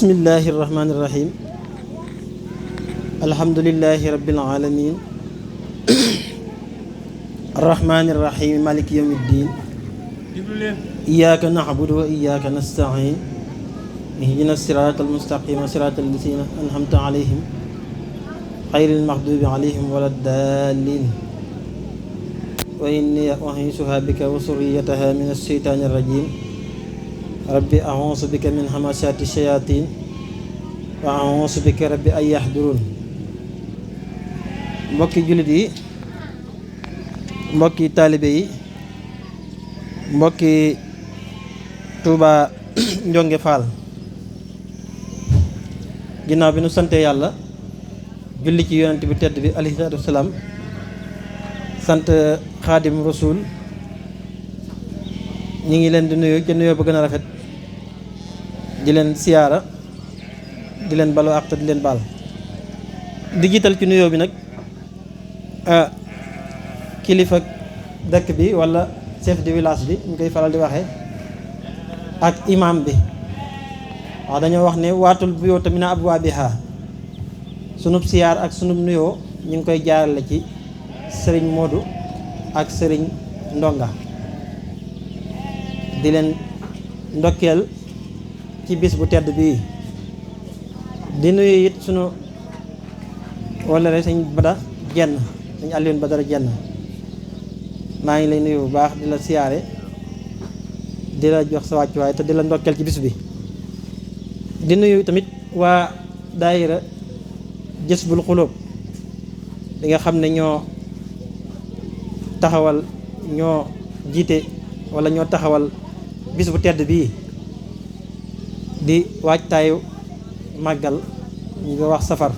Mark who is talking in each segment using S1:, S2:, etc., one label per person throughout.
S1: bismillahi irrahmani irrahim alhamdulillahi rabbil alamin arrahmani irrahim maliki yawmi ddin iyyaka na'budu wa iyyaka nasta'in ihdina siratal mustaqima siratal lazina an'amta alayhim ghayril maghdubi alayhim waladdallin wa inni u'idhuha bika wa dhurriyyataha minash shaytanir rajim rabbi a'uuzu bika min hamasaati shayaatiin wa a'uuzu bika rabbi ay yahduruun. mbokki jullit yi, mbokki taalibe yi, mbokki Touba Ndiongue Fall, ginnaaw bi nu sante yàlla julli ci yonent bi tedd bi alayhi salaatu wasalaam, sant xaadim rasul, ñi ngi leen di nuyu ca nuyoo ba gën a rafet, di leen siyaara, di leen balu àq te di leen baal. di jiital ci nuyoo bi nag kilifa dëkk bi wala chef de village bi ñu koy faral di waxee, ak imam bi. waaw dañoo wax ne waatul bu yow tamit na abwaabiha, sunub siyaar ak sunub nuyoo ñu ngi koy jaarale ci sëriñ Modou ak sëriñ Ndonga, di leen ndokkeel ci bis bu tedd bii. di nuyu it sunu wala rek sëñ Bada Jenn, sëñ Alioune Badara Jenn, maa ngi lay nuyu bu baax, di la siyaare, di la jox sa wàccuwaay te di la ndokkeel ci bis bi. di nuyu tamit waa daayira Jazbul Xuloob bi nga xam ne ñoo taxawal, ñoo jiite wala ñoo taxawal bis bu tedd bii di waajtaayu màggal ñu ngi wax safar.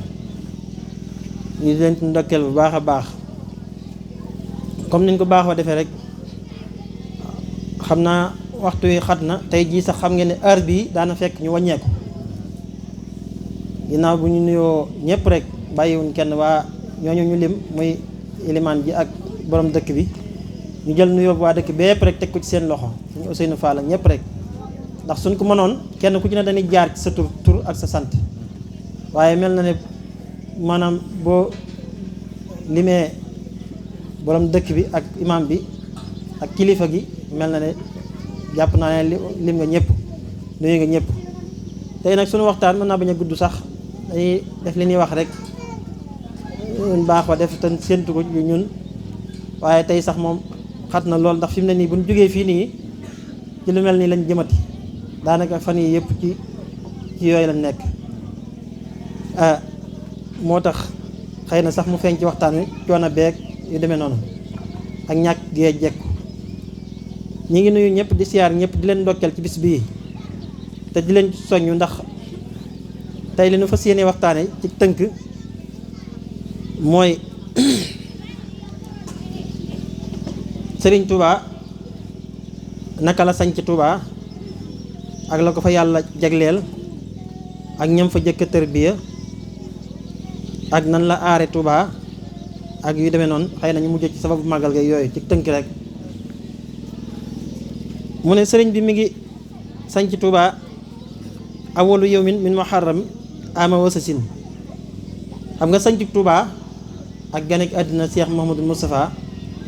S1: ñu di leen ndokkeel bu baax a baax, comme niñ ko baaxoo defee rek. xam naa waxtu wi xat na, tey jii sax xam ngeen ne heure bii daana fekk ñu wàññeeku. ginnaaw bu ñu nuyoo ñëpp rek bàyyiwuñ kenn, waa ñooñu ñu lim muy ilimaan ji ak borom dëkk bi, ñu jël nuyoo bu waa dëkk bépp rek teg ko ci seen loxo, suñu Ousseynou Fall ak ñëpp rek. ndax suñ ko mënoon kenn ku ci ne dañuy jaar ci sa tur ak sa sant, waaye mel na ne maanaam boo limee borom dëkk bi ak imam bi ak kilifa gi, mel na ne jàpp naa ne lim nga ñëpp, nuyu nga ñëpp. tey nag suñu waxtaan mën naa bañ a gudd sax, dañuy def li ñuy wax rek ñun baax wa def te séentu ko ñun, waaye tey sax moom xat na lool, ndax fi mu ne nii bu ñu jógee fii nii ci lu mel nii lañ jëmati, daanaka fan yi yëpp ci yooyu lañ nekk. moo tax xëy na sax mu feeñ ci waxtaan wi coono beeg yu demee noonu ak ñàkk gee jekku. ñi ngi nuyu ñëpp, di siyaar ñëpp, di leen ndokkeel ci bis bii te di leen soññu, ndax tey li nu fas yéene waxtaane ci tënk mooy Sëriñ Touba naka la sañc Touba ak la ko fa yàlla jagleel ak ñam fa jëkk tërbiya ak nan la aare Touba ak yu demee noonu. xëy na ñu mujj ci sababu màggal ga yooyu ci tënk rek. mu ne sëriñ bi mi ngi sañc Touba awalu yawmin min muharram ama wasasin. xam nga sañc Touba ak ganek àddina Cheikh Mouhamadou Moustapha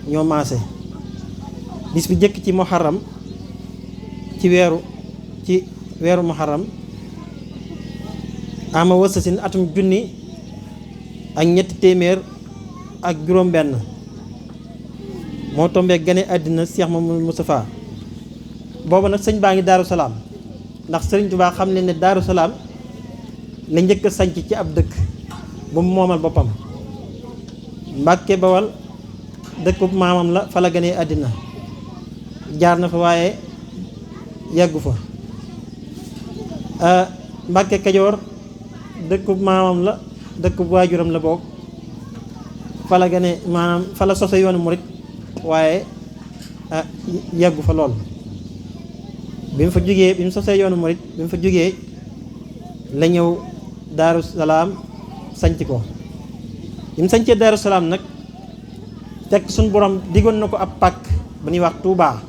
S1: ñoo maase. bis bi jëkk ci muharram ci weeru muharram ama wasasin atum junni ak ñetti téeméer ak juróom benn moo tombee gane àddina Cheikh Mouhamadou Moustapha. booba nag sëñ baa ngi Daaru Salaam, ndax Sëriñ Tuubaa xam ne Daaru Salaam la njëkk a sanc ci ab dëkk bu mu moomal boppam. Mbàkke Bawal dëkkub maamam la, fa la gane àddina, jaar na fa waaye yàggu fa. Mbàkke Kajoor dëkkub maamam la, dëkkub waajuram la boog, fa la gane, maanaam fa la sose yoonu murit, waaye yàggu fa lool. bi mu fa jógee, bi mu sosee yoonu murit, bi mu fa jógee la ñëw Daaru Salaam sanc ko. bi mu sancee Daaru Salaam nag fekk suñu borom diggoon na ko ab pàkk bu ñuy wax Touba,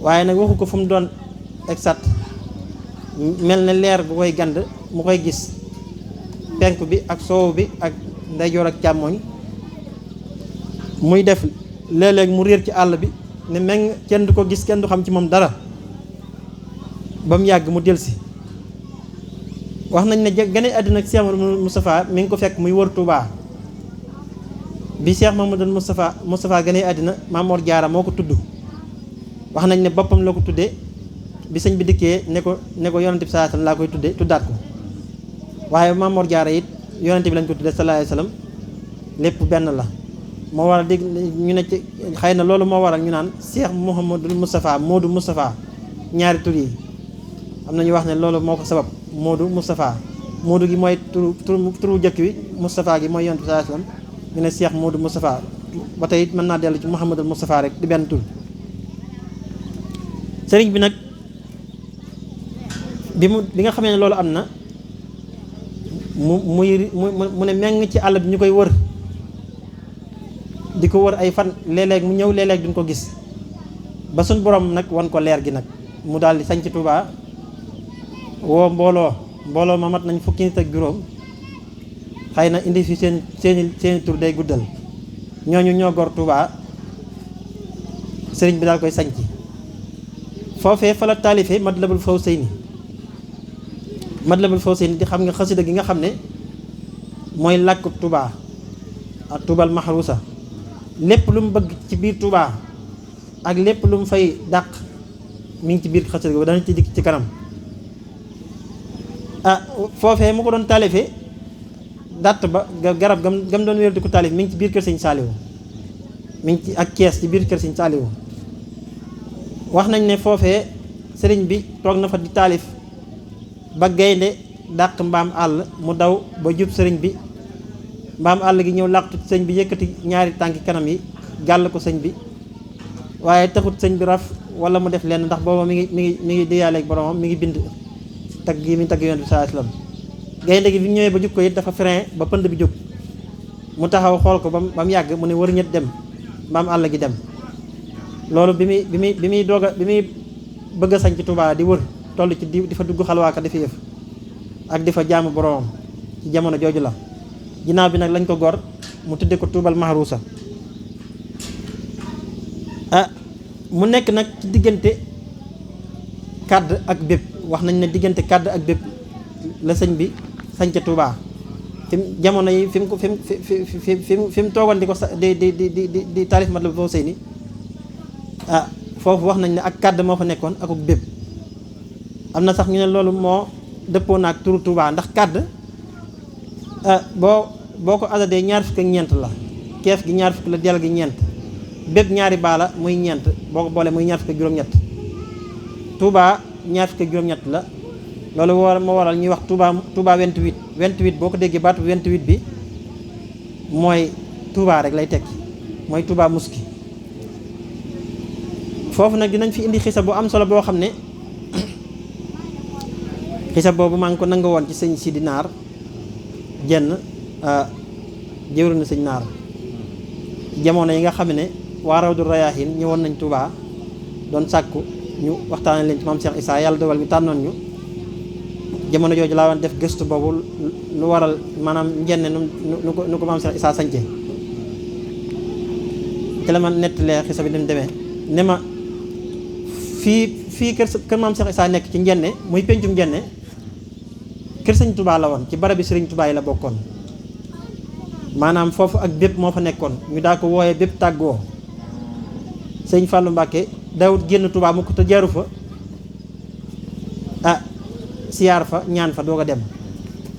S1: waaye nag waxu ko fu mu doon exact, mel ne leer bu koy gand mu koy gis penk bi ak soow bi ak ndeyjoor ak càmmooñ muy def léeg-léeg mu réer ci àll bi ne meng kenn du ko gis kenn du xam ci moom dara ba mu yàgg mu delsi wax nañ ne gane àddina ak Cheikh Mamadou Moustapha mi ngi ko fekk muy wër Touba bi Cheikh Mamadou Moustapha gane àddina Maam Mor Jaara moo ko tudd wax nañ ne boppam la ko tuddee bi sëñ bi dikkee ne ko yonante bi sallallahu alayhi wasallam laa koy tuddee tuddaat ko waaye Maam Mor Jaara it yonante bi lañ ko tuddee sallallahu alayhi wasallam lépp benn la moo waral dégg ñu ne ci xëy na loolu moo waral ñu naan Cheikh Mouhamadou Moustapha Modou Moustapha ñaari tur yi am na ñu wax ne loolu moo ko sabab Modou Moustapha Modou gi mooy turu jëkk bi Moustapha gi mooy yonent bi sallallahu alayhi wasallam ñu ne Cheikh Modou Moustapha ba tey mën naa dellu ci Mouhamadou Moustapha rek di benn tur sëriñ bi nag bi nga xamee ne loolu am na mu ne meng ci àll bi ñu koy wër di ko wër ay fan léeg-léeg mu ñëw léeg-léeg duñ ko gis ba suñ borom nag wan ko leer gi nag mu daal di sañc Touba woo mbooloo ma mat nañ fukki nit ak juróom xëy na indi fi seeni tur day guddal ñooñu ñoo gor Touba sëriñ bi daal koy sañc foofee fa la taalife Matlabul Fawzayni di xam nga xasida gi nga xam ne mooy làkku Touba ak Toubal Mahrousa lépp lu mu bëgg ci biir Touba ak lépp lu mu fay dàq mi ngi ci biir xasida gi dana ci dikk ci kanam foofee mu ko doon taalifee dàtt ba garab gam doon wér di ko taalif mi ngi ci biir kër Sëñ Saaliwu mi ngi ci ak kees ci biir kër Sëñ Saaliwu wax nañ ne foofee sëriñ bi toog na fa di taalif ba gaynde dàq mbaam àll mu daw ba jub sëriñ bi mbaam àll gi ñëw làqtu sëñ bi yëkkati ñaari tànki kanam yi gàll ko sëñ bi waaye taxut sëñ bi raf wala mu def lenn ndax booba mi ngi diyaaleeg boromam mi ngi bind tagg gi mi tagg yonent bi sallallahu alayhi wasallam gaynde gi bi ñëwee ba jub ko it dafa frein ba pënd bi jóg mu taxaw xool ko ba mu yàgg mu ne wër ñett dem mbaam àll gi dem loolu bi muy bëgg a sañ ci Touba di wër toll ci di fa dugg xalwaaka di fa yëf ak di fa jaamu boromam ci jamono jooju la ginnaaw bi nag lañ ko gor mu tudde ko Toubal Mahrousa mu nekk nag ci diggante kàdd ak bépp wax nañ ne diggante kàdd ak bépp la sëñ bi sañ ca Touba fi jamono yi fi mu toogoon di ko di taalif Matlabul Fawzayni foofu wax nañ ne ak kàdd moo fa nekkoon akuk bépp am na sax ñu ne loolu moo dëppoo naag turu Touba ndax kàdd boo ko adadee ñaar fukk ak ñeent la keef gi ñaar fukk la del gi ñeent bépp ñaari baala muy ñeent boo ko boolee muy ñaar fukk ak juróom-ñett Touba ñaar fukk ak juróom-ñett la loolu moo waral ñuy wax Touba 28 boo ko déggee baatu 28 bi mooy Touba rek lay tekki mooy Touba Mosquée foofu nag dinañ fi indi xisa bu am solo boo xam ne xisa boobu maa ngi ko nanga woon ci sëñ Sidi Naar jenn jëwru na sëñ Naar jamono yi nga xam ne waa Rawdu Rayaahin ñëwoon nañ Touba doon sàkku ñu waxtaane leen ci maam Cheikh Issa yàlla dogal ñu tànnoon ñu jamono jooju laa woon def gëstu boobu lu waral maanaam njenne nu ko maam Cheikh Issa sañce ci la ma nettalee xisa bi dem demee ne ma fii kër maam Cheikh Issa nekk ci njenne muy pencum njenne kër sëñ Touba la woon ci barabi sëriñ Touba yi la bokkoon maanaam foofu ak bépp moo fa nekkoon ñu daa ko wooyee bépp tàggoo sëñ Fallou Mbacke daawut génn Touba mu ko te jaru fa siyaar fa ñaan fa doog a dem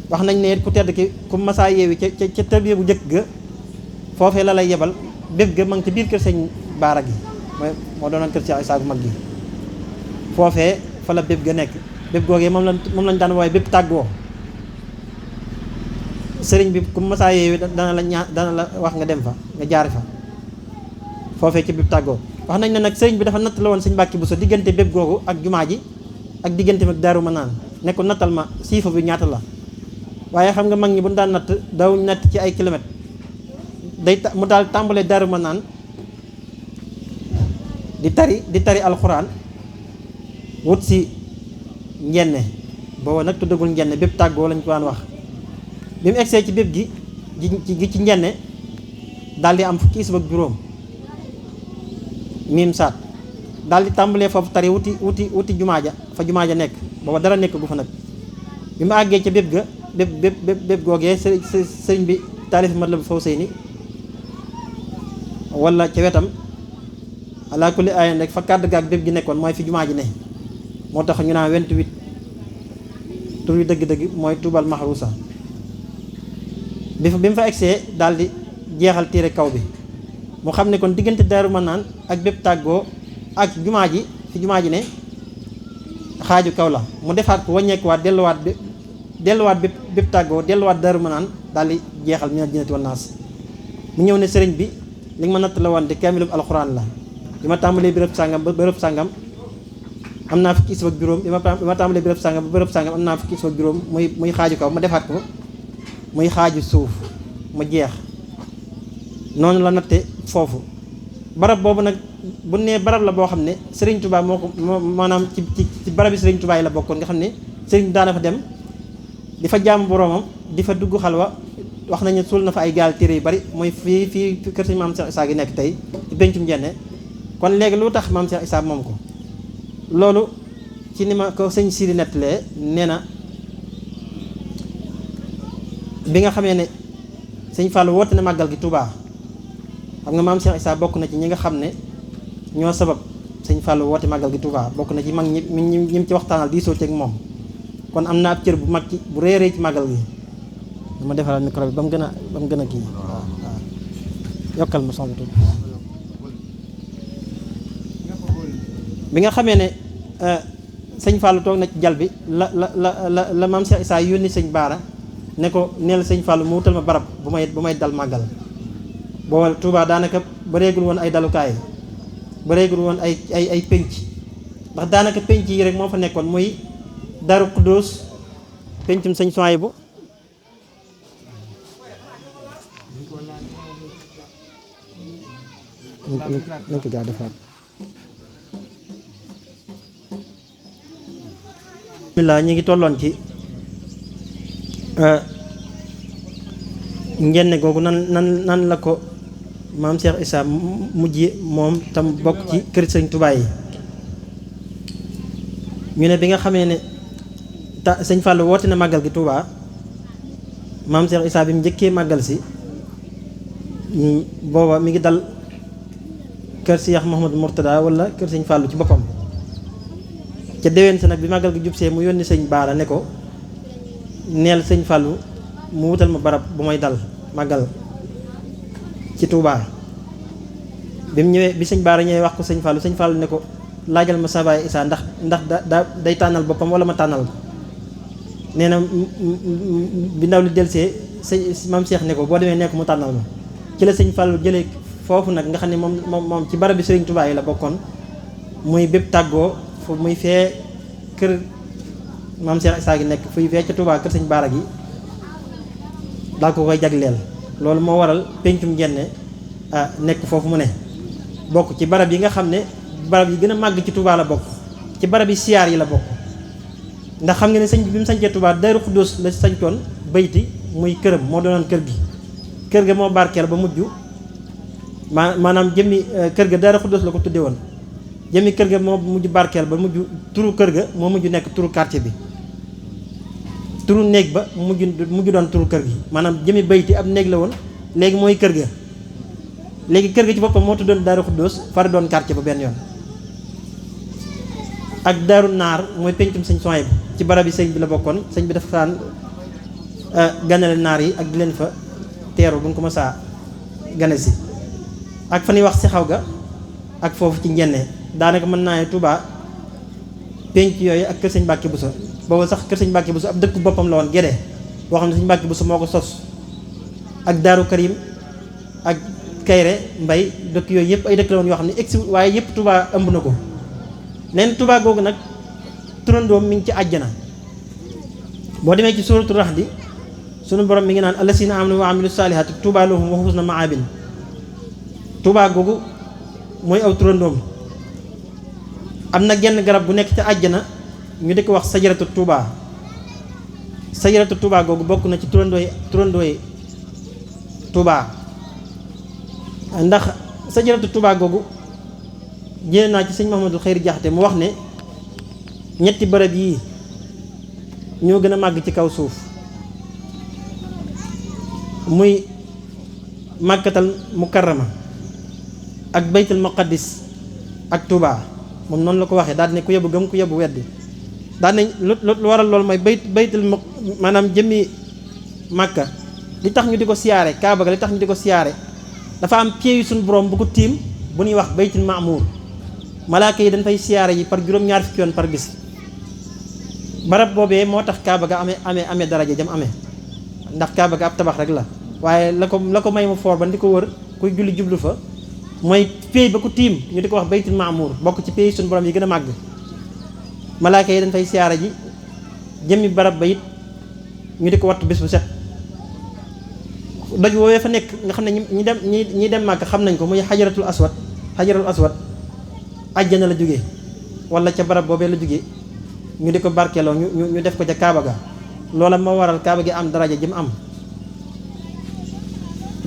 S1: wax nañ ne ku tedd ki ku masaa yeewi ca tërbiya bu njëkk ga foofee la lay yebal bépp ga ma ngi ci biir kër sëñ Baara gi moo doonoon kër Cheikh Issa gu mag gi foofee fa la bépp ga nekk bépp googee moom lañ daan wooye bépp tàggoo sëriñ bi ku masaa yeewi dana la wax nga dem fa nga jaar fa foofee ci bépp tàggoo wax nañ ne nag sëriñ bi dafa natt la woon sëñ Mbàkke Buso diggante bépp googu ak jumaa ji ak diggante mag Daaru Manaan ne ko nattal ma siifa bi ñaata la waaye xam nga mag ñi bu ñu daan natt dawuñ natt ci ay kilomètres mu daal tàmbalee Daaru Manaan di tari alxuraan wut si njenne booba nag tuddagul njenne bépp tàggoo lañ ko daan wax. bi mu egsee ci bépp gi ci njenne daal di am fukki isib ak juróom miim saat daal di tàmbalee foofu tari wuti jumaa ja fa jumaa ja nekk booba dara nekk gu fa nag. bi mu àggee ca bépp ga bépp googee sëriñ bi taalif Matlabul Fawzayni wala ca wetam ala kulli aaya rek fa kàdd gaag bépp gi nekkoon mooy fi jumaa ji ne moo tax ñu naan 28 tur yu dëgg-dëgg mooy Tuubal Mahruusa. bi mu fa egsee daal di jeexal téere kaw bi mu xam ne kon diggante Daaru Manaan ak bépp tàggoo ak jumaa ji fi jumaa ji ne xaaju kaw la mu defaat ko wàññeekuwaat delluwaat bépp tàggoo delluwaat Daaru Manaan daal di jeexal Minal Jinnati wan Naas. mu ñëw ne sëriñ bi li nga ma natt la woon de kaamilub alxuraan la bi ma tàmbalee bërëb sàngam ba bërëb sàngam am naa fukki isib ak juróom bi ma tàmbalee bërëb sàngam ba bërëb sàngam am naa fukki isib ak juróom muy xaaju kaw ma defaat ko muy xaaju suuf mu jeex noonu la natte foofu. barab boobu nag bu nee barab la boo xam ne Serigne Touba moo ko maanaam ci barab yi Serigne Touba yi la bokkoon nga xam ne Serigne daana fa dem di fa jaamu boroomam di fa dugg xalwa wax nañu suul na fa ay gaal téere yu bari mooy fii kër Serigne Maam Cheikh Issa gi nekk tey ci pencum njenne. kon léegi lu tax Maam Cheikh Issa moom ko loolu ci ni ma ko sëñ Sidi nettalee nee na bi nga xamee ne sëñ Fallou woote na màggal gi Touba xam nga Maam Cheikh Issa bokk na ci ñi nga xam ne ñoo sabab sëñ Fallou woote màggal gi Touba bokk na ci mag ñi ci waxtaanal diisoo ceeg moom kon am na ab cër bu mag ci bu réeree ci màggal gi. dama defaral micro bi ba mu gën a kii waaw yokkal ma son bi tuuti. bi nga xamee ne sëñ Fallou toog na ci jal bi la Maam Cheikh Issa yónni sëñ Baara ne ko neel sëñ Fallou mu wutal ma barab bu may dal màggal. booba Touba daanaka bareegul woon ay dalukaay bareegul woon ay pénc ndax daanaka pénc yi rek moo fa nekkoon muy Daaru Xuddoos péncum sëñ Suwaybu nañ ko gaa defaat. bismillah ñi ngi tolloon ci njenne googu nan la ko Maam Cheikh Issa mujj moom tam bokk ci kër Sëñ Touba yi. ñu ne bi nga xamee ne sëñ Fallou woote na màggal gi Touba Maam Cheikh Issa bi mu njëkkee màggal si booba mi ngi dal kër Cheikh Mouhamadou Mourtada wala kër sëñ Fallou ci boppam. ca déwén sa nag bi màggal gi jubsee mu yónni sëñ Baara ne ko neel sëñ Fallou mu wutal ma barab bu may dal màggal ci Touba. bi mu ñëwee bi sëñ Baara ñëwee wax ko sëñ Fallou ne ko laajal ma sabaay Issa ndax day tànnal boppam wala ma tànnal ko. nee na bi ndaw li delsee sëñ Maam Cheikh ne ko boo demee nekk mu tànnal ma ci la sëñ Fallou jëlee foofu nag nga xam ne moom ci barab bi Serigne Touba yi la bokkoon muy bépp tàggoo fu muy fee kër Maam Cheikh Issa gi nekk fuy fee ca Touba kër sëñ Baara gi daal ko koy jagleel. loolu moo waral pencum njenne nekk foofu mu ne bokk ci barab yi nga xam ne barab yi gën a màgg ci Touba la bokk ci barab yi siyaar yi la bokk. ndax xam nga ne sëñ bi mu sañcee Touba Daaru Xuddoos la sañcoon bayti muy këram moo doonoon kër ga moo barkeel ba mujj maanaam jëmmi kër ga Daaru Xuddoos la ko tudde woon jëmmi kër ga moo mujj barkeel ba mujj turu kër ga moo mujj nekk turu quartier bi turu néeg ba mujj doon turu kër gi maanaam jëmmi bayti ab néeg la woon léegi mooy kër ga léegi kër ga ci boppam moo tuddoon Daaru Xuddoos far doon quartier ba benn yoon. ak Daaru Naar mooy pencum sëñ Suwaybu ci barab yi sëñ bi la bokkoon sëñ bi dafa daan ganale naar yi ak di leen fa teeru bu ñu ko mësaa gane si ak fa ñuy wax si xaw ga ak foofu ci njenne daanaka mën naa ne Touba penc yooyu ak kër sëñ Mbàkke Buso boobu sax kër sëñ Mbàkke Buso ab dëkk boppam la woon Gédé boo xam ne sëñ Mbàkke Buso moo ko sos ak Daaru Karim ak Kayre Mbay dëkk yooyu yëpp ay dëkk la woon yoo xam ne egsi waaye yëpp Touba ëmb na ko. neen Touba googu nag turandoom mi ngi ci àjjana boo demee ci suuratu Rahd sunu borom mi ngi naan allasina amanu wa amilu saalihaati Touba lahum wa husna maabin. Touba googu mooy aw turandoom am na genn garab bu nekk ca àjjana ñu di ko wax sajaratu Touba sajaratu Touba googu bokk na ci turandooy Touba ndax sajaratu Touba googu jëlee naa ci sëñ Mahamadou Xeyri Jaxate mu wax ne ñetti bërëb yii ñoo gën a màgg ci kaw suuf muy Makkatal Mukarrama ak Baytul Maqaddis ak Touba moom noonu la ko waxee daal ne ku yebu gëm ku yebu weddi daal ne lu waral loolu mooy baytul maanaam jëmmi Makka li tax ñu di ko siyaare Kaaba ga li tax ñu di ko siyaare dafa am pied yu suñu borom bu ko tiim bu ñuy wax Baytul Maamuur malaaka yi dañ fay siyaare yi par juróom-ñaar fukki yoon par bis barab boobee moo tax Kaaba ga amee daraja jam amee ndax Kaaba ga ab tabax rek la waaye la ko may mu foor ba di ko wër kuy julli jublu fa mooy pied ba ko tiim ñu di ko wax Baytul Maamuur bokk ci pied suñu borom yi gën a màgg malaaka yi dañ fay siyaare ji jëmmi barab ba it ñu di ko wattu bis bu set doj woowee fa nekk nga xam ne ñi dem màgg xam nañ ko muy xajaratul aswad àjjana la jógee wala ca barab boobee la jógee ñu di ko barkeeloo ñu def ko ca Kaaba ga loola moo waral Kaaba gi am daraja ji mu am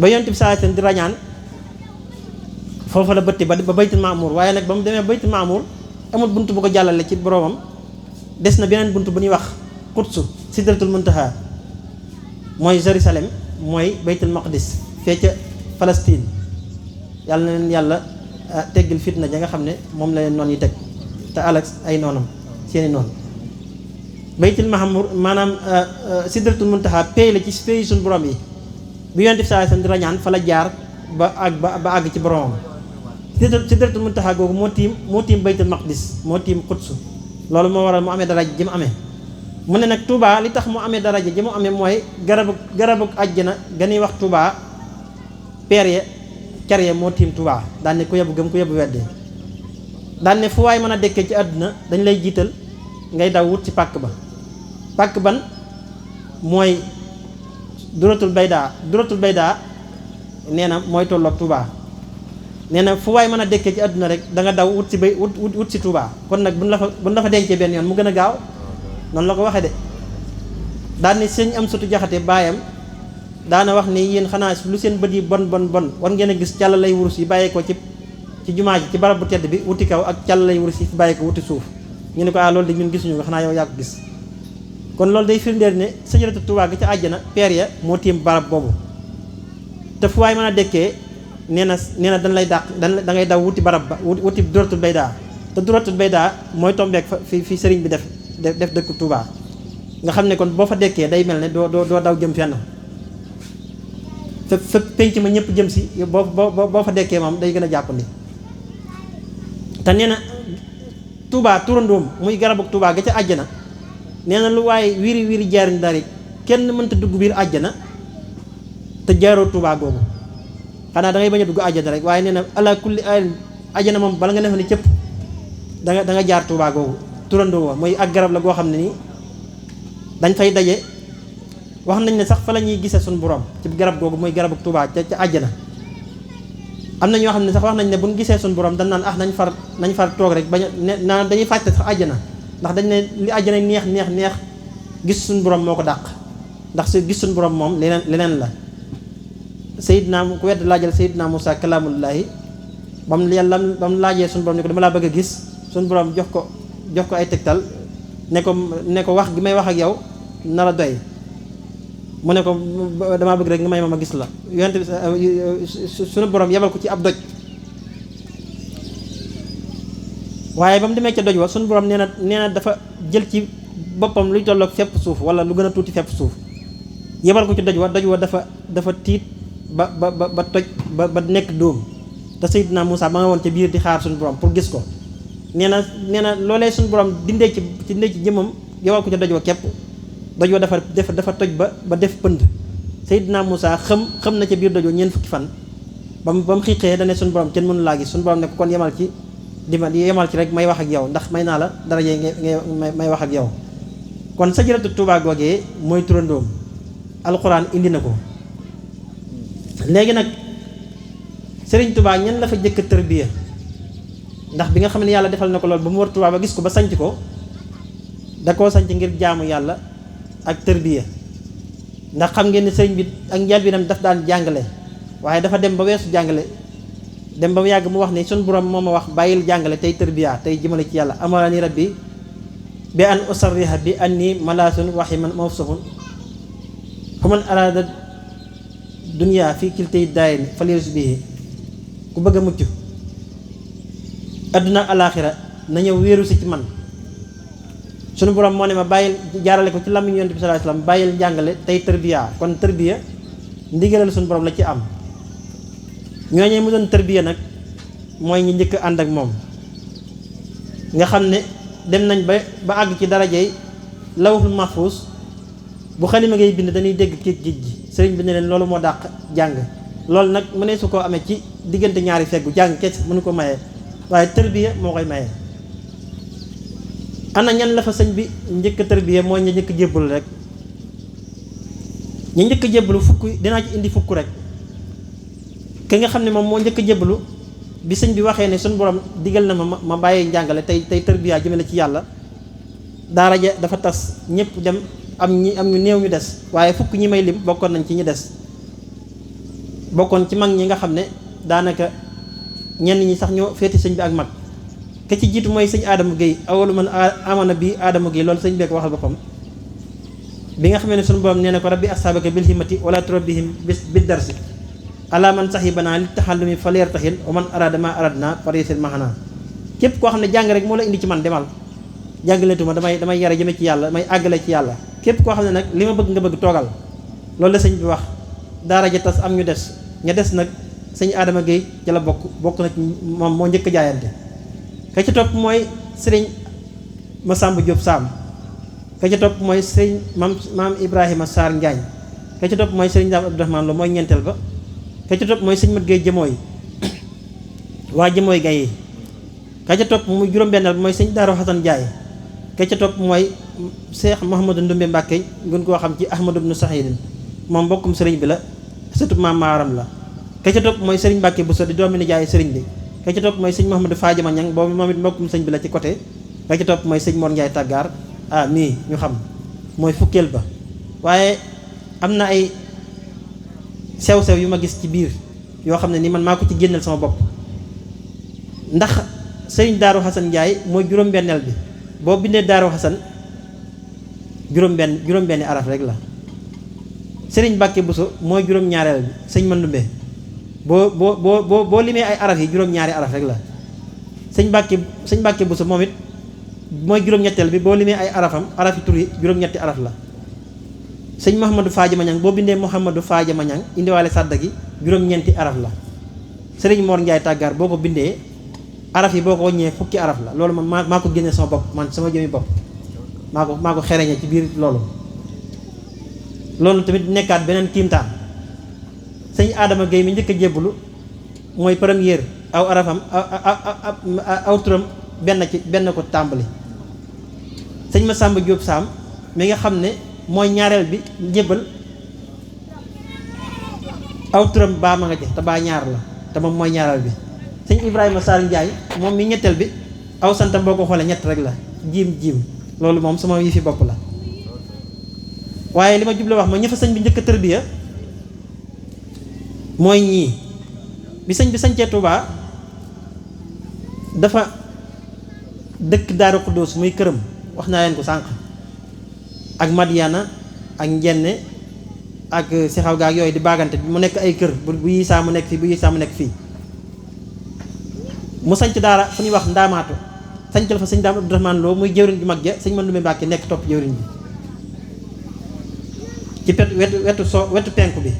S1: ba Yonent bi sallallahu alayhi wasallam di rañaan foofu la bëtti ba Baytul Maamuur waaye nag ba mu demee Baytul Maamuur amul bunt bu ko jàllale ci boroomam des na beneen bunt bu ñuy wax Qudsu Sidratul Muntaha mooy Jérusalem mooy Baytul Maqdis fee ca Palestine yàlla na leen yàlla teggil fitna ja nga xam ne moom la leen noon yi teg te alak ay noonam seeni noonu Baytul Maamuur maanaam Sidratul Muntaha pay la ci pay suñu borom yi bi Yonent bi sallallahu alayhi wasallam di rañaan fa la jaar ba àgg ci boromam Sidratul Muntaha googu moo tiim Baytul Maqdis moo tiim Qudsu loolu moo waral mu amee daraja ji mu amee mu ne nag Touba li tax mu amee daraja ji mu amee mooy garabu àjjana ga ñuy wax Touba peer ya car ya moo tiim Touba daan ne ku yebu gëm ku yebu weddee daan ne fu waay mën a dekkee ci àdduna dañ lay jiital ngay daw wut ci pàkk ban mooy duratul baydaa nee na mooy tolloog Touba nee na fu waay mën a dekkee ci àdduna rek da nga daw wut si Touba kon nag buñ la fa dencee benn yoon mu gën a gaaw noonu la ko waxee de daan ni sëñ am sutu jaxate baayam daana wax ni yéen xanaa lu seen bët yi bon war ngeen a gis càll lay wurus yi bàyyee ko ci jumaa ji ci barab bu tedd bi wuti kaw ak càll lay wurus yi fi bàyyee ko wuti suuf ñu ne ko loolu de ñun gisuñu ko xanaa yow yaa ko gis kon loolu day firndeel ne sajaratu Touba gi ca àjjana peer ya moo tiim barab boobu te fu waay mën a dekkee nee na dañ lay dàq da ngay daw wuti barab ba wuti duratul baydaa te duratul baydaa mooy tombeek fi sëriñ bi def dëkk Touba nga xam ne kon boo fa dekkee day mel ne doo daw jëm fenn fa penc ma ñëpp jëm si boo fa dekkee moom day gën a jàppandi te nee na Touba turandoom muy garabu Touba ga ca àjjana nee na lu waaye wiri jaariñ dari kenn mënta dugg biir àjjana te jaaroo Touba googu xanaa da ngay bañ a dugg àjjana rek waaye nee na ala kulli àjjana moom bala nga def ne cëpp da nga jaar Touba googu turandoo wa mooy ak garab la goo xam ne nii dañ fay daje wax nañ ne sax fa la ñuy gisee suñu borom ci garab googu mooy garabu Touba ca àjjana am na ñoo xam ne sax wax nañ ne buñ gisee suñu borom dañ naan nañ far toog rek bañ a dañuy fàtte sax àjjana ndax dañ ne li àjjana neex gis suñu borom moo ko dàq ndax su gis suñu borom moom leneen la Seydina ku wedd laajal Seydina Moussa kalaamullaahi ba mu laajee suñu borom ne ko dama laa bëgg a gis suñu borom jox ko ay tegtal ne ko wax gi may wax ak yow na la doy mu ne ko damaa bëgg rek nga may ma gis la yonent bi suñu borom yebal ko ci ab doj waaye ba mu demee ca doj wa suñu borom nee na dafa jël ci boppam luy tolloog fepp suuf wala lu gën a tuuti fepp suuf yebal ko ci doj wa dafa tiit ba toj ba nekk dóom te Seydina Moussa ba nga woon ca biir di xaar suñu borom pour gis ko nee na loolee suñu borom dindee ci jëmmam yebal ko ca doj wa képp doj wa dafa toj ba def pënd Seydina Moussa xam na ca biir doj wa ñeent fukki fan ba mu xiiqee dane suñu borom kenn mënu laa gis suñu borom ne ko kon yemal ci rek may wax ak yow ndax may naa la daraje may wax ak yow kon sajaratu Touba googee mooy turandoom alxuraan indi na ko léegi nag Serigne Touba ñan la fa jëkk tërbiya ndax bi nga xam ne yàlla defal na ko lool ba mu war Touba ba gis ko ba sanc ko da koo sanc ngir jaamu yàlla ak tërbiya. ndax xam ngeen ne sëriñ bi ak njëlbéenam daf daan jàngale waaye dafa dem ba weesu jàngale dem ba mu yàgg mu wax ne sun borom moo ma wax bàyyil jàngale tey tërbiya tey jëmale ci yàlla amarani rabbi bi an usarriha bi anni malaasun waximan mawsuhun fa man arada dunya fii kiltay daayni falyus bihi ku bëgg a mucc adduna alaaxira na ñëw wéeru si ci man. sunu borom moo ne ma bàyyil jaarale ko ci làmmiñu Yonent bi sallallahu alayhi wasallam bàyyil jàngale tey tërbiya kon tërbiya ndigalal sunu borom la ci am. ñooñee mu doon tërbiya nag mooy ñi njëkk ànd ak moom nga xam ne dem nañ ba àgg ci darajey lawhul mahfuus bu xalima ngay bind dañuy dégg géej gi sëriñ bi ne leen loolu moo dàq jàng. loolu nag mu ne su koo amee ci diggante ñaari feggu jàng kese mënu ko mayee waaye tërbiya moo koy mayee. ana ñan la fa sëñ bi njëkk tërbiya mooy ña njëkk jébbalu rek ña njëkk jébbalu fukk dinaa ci indi fukk rek. ki nga xam ne moom moo njëkk jébbalu bi sëñ bi waxee ne suñu borom digal na ma bàyyi njàngale tey tërbiya jëmale ci yàlla daara ja dafa tas ñëpp dem am ñu néew ñu des waaye fukk ñi may lim bokkoon nañ ci ñi des bokkoon ci mag ñi nga xam ne daanaka ñenn ñi sax ñoo féeti sëñ bi ak mag. ke ci jiitu mooy sëñ Adama Gueye awalu man amana bi Adama Gueye loolu sëñ bi ko waxal boppam bi nga xamee ne suñu borom nee na ko rabbi ashabaka bil himmati wala turabbihim bi darsi ala man sahibana li taxallumi faleer taxin wa man arada ma aradna parisil mahana képp koo xam ne jàng rek moo la indi ci man demal jàngaleetuma damay yare jëme ci yàlla damay àggale ci yàlla képp koo xam ne nag li ma bëgg nga bëgg toogal loolu la sëñ bi wax daara ja tas am ñu des ña des nag sëñ Adama Gueye ci la bokk na ci moom moo njëkk jaayante. ka ca topp mooy sëriñ Masamba Diop Sam ka ca topp mooy sëriñ maam Ibrahima Sarr Njaañ ka ca topp mooy sëriñ Daam Abdourahmane Lo mooy ñeenteel ba ka ca topp mooy sëñ Mat Gueye jëmooy waa jëmooy gay yi ka ca topp muy juróom-benneel ba mooy sëñ Daaru Xasan Njaay ka ca topp mooy Cheikh Mouhamadou Ndumbe Mbàkke gën koo xam ci Ahmadou ibnu Sahidin moom mbokkum sëriñ bi la surtout maam maaram la ka ca topp mooy sëriñ Mbàkke Bousso di doomi nijaay sëriñ bi ka ci topp mooy sëñ Mouhamadou Fadiama Ñang boobu moom it mbokkum sëñ bi la ci côté ka ci topp mooy sëñ Mor Ndiaye Tàggaar mii ñu xam mooy fukkeel ba waaye am na ay sew-sew yu ma gis ci biir yoo xam ne ni man maa ko ci génneel sama bopp ndax sëriñ Daaru Xasan Ndiaye mooy juróom-benneel bi boo bindee Daaru Xasan juróom-benni araf rek la sëriñ Mbàkke Buso mooy juróom-ñaareel bi sëñ Mandumbe boo limee ay araf yi juróom-ñaari araf rek la sëñ Mbàkke Buso moom it mooy juróom-ñetteel bi boo limee ay arafam arafi tur yi juróom-ñetti araf la sëñ Mouhamadou Fadiama Ñang boo bindee Mouhamadou Fadiama Ñang indiwaale sàdda gi juróom-ñeenti araf la sëriñ Mor Ndiaye Tàggaar boo ko bindee araf yi boo ko wàññee fukki araf la loolu man maa ko génne sama bopp man sama jëmi bopp maa ko xereñe ci biir loolu tamit nekkaat beneen kiimtaan sëñ Adama Gueye mi njëkk a jébbalu mooy première aw arafam aw turam benn ko tàmbali sëñ Masamba Diop Sam mi nga xam ne mooy ñaareel bi jébbal aw turam baa ma nga ca te baa ñaar la te moom mooy ñaareel bi sëñ Ibrahima Sarr Ndiaye moom mi ñetteel bi aw santam boo ko xoolee ñett rek la jiim loolu moom sama yi fi bopp la waaye li ma juble wax ma ña fa sëñ bi njëkk a tërbiya mooy ñii bi sëñ bi sañcee Touba dafa dëkk Daaru Xuddoos muy këram wax naa leen ko sànq ak Madiana ak Njenne ak Sixaw gaak yooyu di baagante mu nekk ay kër bu yisaa mu nekk fii bu yisaa mu nekk fii mu sañc daara fu ñuy wax ndaamaatu sañcal fa sëñ Daam Abdourahmane Lo muy jëwriñ ju mag ja sëñ Mandumbe Mbàkke nekk topp jëwriñ bi ci wetu penku bi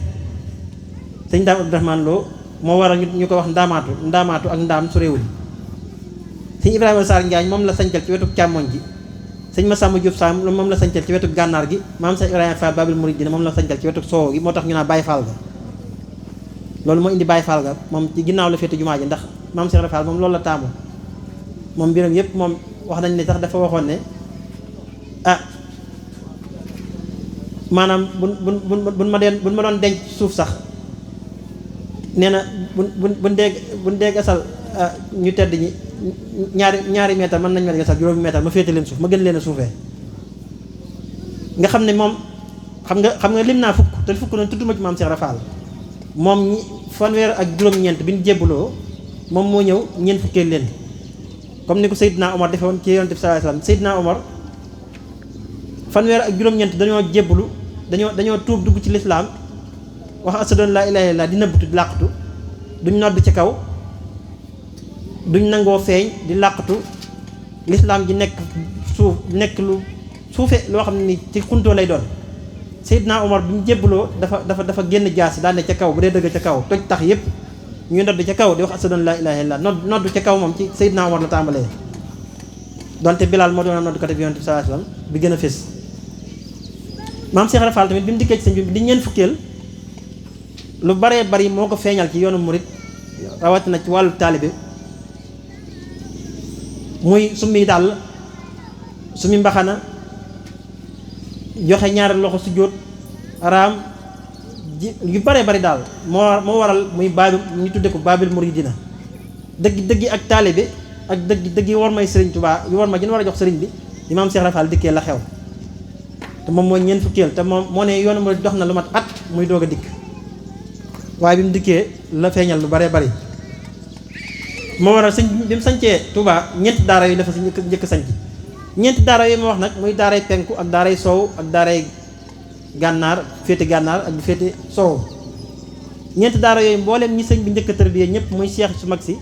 S1: sëñ Daam Abdourahmane Lo moo waral ñu ko wax ndaamaatu ak ndaam su réewul sëñ Ibrahima Sarr Njaañ moom la sañcal ci wetu càmmoñ ji sëñ Masamba Diop Sam moom la sañcal ci wetu gànnaar gi maam sëñ Ibrahima Fall Babil Mouridina moom la sañcal ci wetu soow gi moo tax ñu naa Baye Fall ga loolu moo indi Baye Fall ga moom ci ginnaaw la féete jumaa ji ndax maam Cheikh Fall moom loolu la taamu moom mbiram yëpp moom wax nañ ne sax dafa waxoon ne maanaam buñ ma doon denc suuf sax nee na buñ dee gasal ñu tedd ñi ñaari meetar mën nañ ma gasal juróomi meetar ma féete leen suuf ma gën leen a suufee nga xam ne moom xam nga lim naa fukk te fukk noonu tudduma ci maam Cheikh Rafal moom fanweer ak juróom-ñeent bi ñu jébbaloo moom moo ñëw ñeent fukkeel leen comme ni ko Seydina Omar defe woon ci Yonent bi sallallahu alayhi wasallam. Seydina Omar fanweer ak juróom-ñeent dañoo jébbalu dañoo tuub dugg ci lislaam wax ashhadu an laa ilaaha illallaah di nëbbatu di làqatu duñ nodd ci kaw duñ nangoo feeñ di làqatu lislaam ji nekk lu suufe loo xam ne ni ci xuntoo lay doon. Seydina Omar bi mu jébbaloo dafa génn jaasi daane ca kaw bu dee dëgg ca kaw toj tax yépp ñuy nodd ca kaw di wax ashhadu an laa ilaaha illallaah nodd ca kaw moom ci Seydina Omar la tàmbalee donte Bilaal moo doon nodd kat bi Yonent bi sallallahu alayhi wasallam bi gën a fés. maam Cheikh Rafal tamit bi mu dikkee ci sëñ bi di ñeent fukkeel lu baree bari moo ko feeñal ci yoonu murit rawatina ci wàllu taalibe muy summi dàll summi mbaxana joxe ñaari loxo sujjóot araam yu baree bari daal moo waral muy baabi ñu tudde ko baabil muridina dëggi ak taalibe ak dëggi war may sëriñ Tuubaa yu war ma jën war a jox sëriñ bi di maam Cheikh Rafal dikkee la xew te moom mooy ñeent fukkeel te moom moo ne yoonu murit dox na lu mat at muy doog a dikk waaye bi mu dikkee la feeñal lu baree bari moo waral sëñ bi mu sañcee Touba ñeenti daara yu dafa si njëkk sañc ñeenti daara yooyu ma wax nag muy daaray penku ak daaray soow ak daaray gànnaar féete gànnaar ak féete soow ñeenti daara yooyu mbooleem ñi sëñ bi njëkk a tërbiyee ñëpp muy seex su mag si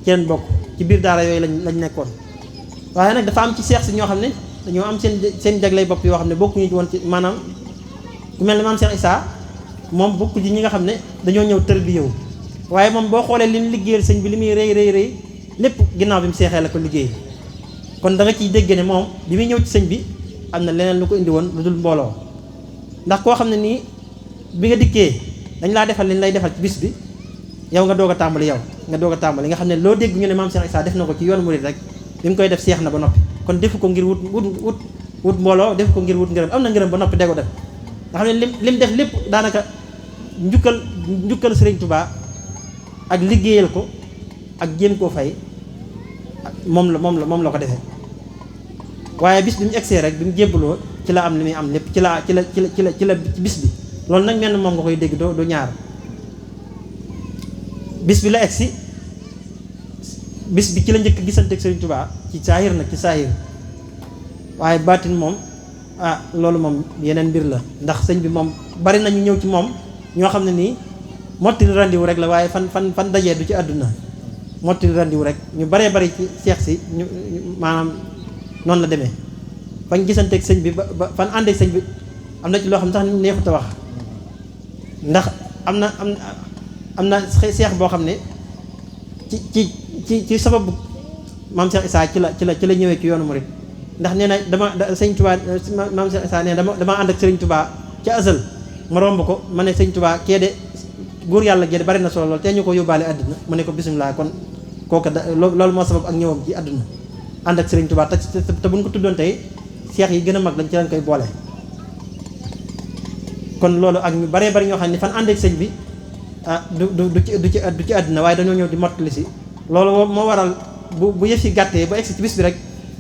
S1: ci leen bokk ci biir daara yooyu lañ nekkoon. waaye nag dafa am ci seex si ñoo xam ne dañoo am seen jaglay bopp yoo xam ne bokkuñu ci woon ci maanaam ku mel ne maam Cheikh Issa moom bokk ci ñi nga xam ne dañoo ñëw tërbiyewu waaye moom boo xoolee li mu liggéeyal sëñ bi li muy rëy lépp ginnaaw bi mu seexee la ko liggéey kon da nga ciy dégg ne moom bi muy ñëw ci sëñ bi am na leneen lu ko indi woon lu dul mbooloo ndax koo xam ne nii bi nga dikkee dañ laa defal li ñu lay defal ci bis bi yow nga doog a tàmbali nga xam ne loo dégg ñu ne maam Cheikh Issa def na ko ci yoonu murid rek bi mu koy def seex na ba noppi kon defu ko ngir wut mbooloo defu ko ngir wut ngërëm am na ngërëm ba noppi dego def nga xam ne lim def lépp daanaka njukkal Sëriñ Tuubaa ak liggéeyal ko ak jéem koo fay moom la ko defee waaye bis bi mu egsee rek bi mu jébbaloo ci la am li muy am lépp ci la bis bi loolu nag mel na moom nga koy dégg du ñaar bis bi la egsi bis bi ci la njëkk gisante ak Sëriñ Tuubaa ci saahir nag ci saahir waaye baatin moom loolu moom yeneen mbir la ndax sëñ bi moom bari nañu ñëw ci moom ñoo xam ne nii mottili randiwu rek la waaye fan dajee du ci àdduna mottili randiwu rek ñu baree bari ci seex si ñu maanaam noonu la demee fañ gisanteeg sëñ bi ba fan àndeek sëñ bi am na ci loo xam ne sax neexut a wax ndax am na seex boo xam ne ci sababu maam Cheikh Issa ci la ñëwee ci yoonu murid ndax nee na sëñ Touba maam Cheikh Issa nee na dama ànd ak Sëriñ Touba ca asal ma romb ko ma ne sëñ Touba kee de góor yàlla gee de bari na solo lool te ñu ko yóbbaale àdduna mu ne ko bisimilah kon kooku loolu moo sabab ak ñëwam ci àdduna ànd ak Sëriñ Touba te buñ ko tuddoon tey seex yi gën a mag dañ ci lañ koy boole. kon loolu ak ñu baree bari ñoo xam ne fan ànd ak sëñ bi du ci àdduna waaye dañoo ñëw di mottali si loolu moo waral bu yëf yi gàttee ba egsi ci bis bi rek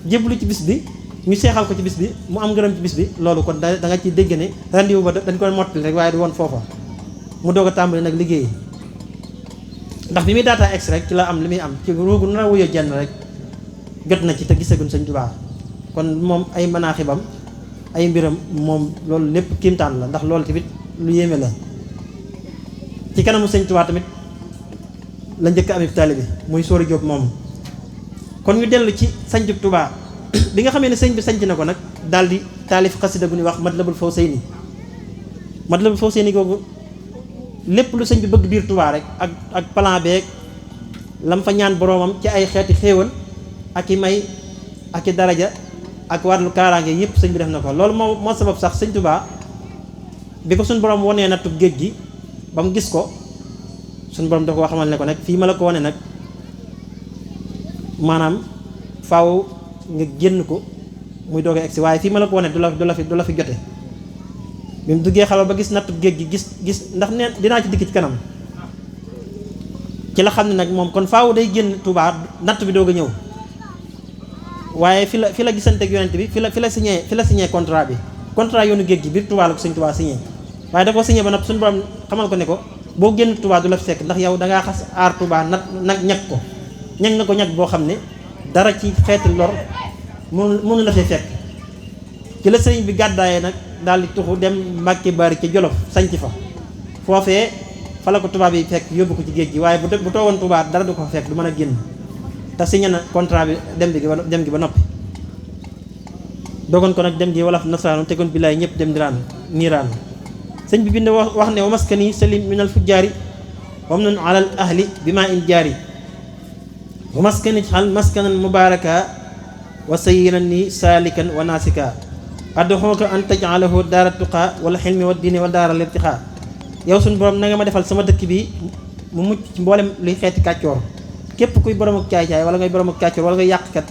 S1: jébbalu ci bis bi ñu seexal ko ci bis bi mu am ngërëm ci bis bi loolu kon da nga ciy dégg ne rendez-vous ba dañ koy mottali rek waaye du woon foofa mu doog a tàmbali nag liggéey ndax bi muy daataa egsi rek ci la am li muy am ci ruugu nar a wuyoo jenn rek jot na ci te gisaguñ Sëñ Tuubaa kon moom ay manaaxibam ay mbiram moom loolu lépp kiimtaan la ndax loolu tamit lu yéeme la ci kanamu Sëñ Tuubaa tamit la njëkk amee taalibe bi muy Sóori Jóob moom kon ñu dellu ci sañcub Tuubaa bi nga xamee ne sëñ bi sañc na ko nag daal di taalif xasida gu ñuy wax Matlabul Fawzayni Matlabul Fawzayni googu lépp lu sëñ bi bëgg biir Tuubaa rek ak plan beeg lam fa ñaan boroomam ci ay xeeti xéewal ak i may ak i daraja ak wàllu kaaraange yëpp sëñ bi def na ko loolu moo sabab sax sëñ Tuubaa bi ko suñ borom wonee nattub géej gi ba mu gis ko suñ borom da ko xamal ne ko nag fii ma la ko wone nag maanaam faaw nga génn ko muy doog a egsi waaye fii ma la ko wone du la fi jote bi mu duggee xalwa ba gis nattub géej gi gis ndax ne dinaa ci dikk ci kanam ci la xam ne nag moom kon faaw day génn Tuubaa natt bi doog a ñëw waaye fi la gisante ak yonent bi fi la signé contrat bi contrat yoonu géej gi biir Touba la ko sëñ Touba signé waaye da ko signé ba nag suñu borom xamal ko ne ko boo génn Touba du la fekk ndax yow da ngaa xas aar Touba nag ñag ko ñag na ko ñag boo xam ne dara ci xeeti lor mënu la fee fekk. ci la sëriñ bi gàddaayee nag daal di tuxu dem Mbàkke Bari ci Jolof sanc fa foofee fa la ko tubaab yi fekk yóbbu ko ci géej gi waaye bu toogoon Touba dara du ko fa fekk du mën a génn te signé na contrat bi dem gi ba noppi dogoon ko nag dem gi wolof nasaraanu tegoon billaay ñëpp dem niiraan sëñ bi bind wax ne wa maskani salim minal fujjaari wam nun alal ahli bi maa in jaari wa maskani xal maskanan mubaraka wa sayyiran ni saalikan wa naasika adduxooka an taj'alahu daara tuqaa wala xilmi wa diine wa daara lirtixaa yow suñu borom na nga ma defal sama dëkk bi mu mucc ci mboolem luy xeeti kàccoor képp kuy borom ak caay-caay wala ngay borom ak kàccoor wala ngay yàqkat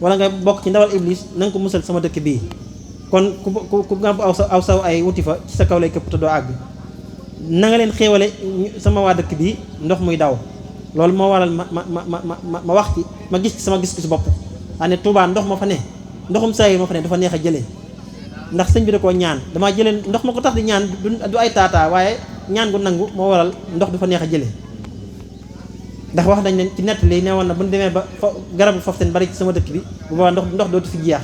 S1: wala nga bokk ci ndawal iblis na nga ko musal sama dëkk bii kon ku ngàmp aw saw ay wuti fa ci sa kaw lay këpp te doo àgg na nga leen xéewale sama waa dëkk bii ndox muy daw loolu moo waral ma wax ci ma gis ci sama gis-gis bopp ne Touba ndox ma fa ne ndoxum saa yi ma fa ne dafa neex a jëlee ndax sëñ bi da koo ñaan damaa jëlee ndox ma ko tax di ñaan du ay taataa waaye ñaan gu nangu moo waral ndox du fa neex a jëlee ndax wax dañ ne ci nett li ne woon na bu ñu demee ba garabu foften bari ci sama dëkk bi bu boobaa ndox dootu fi jeex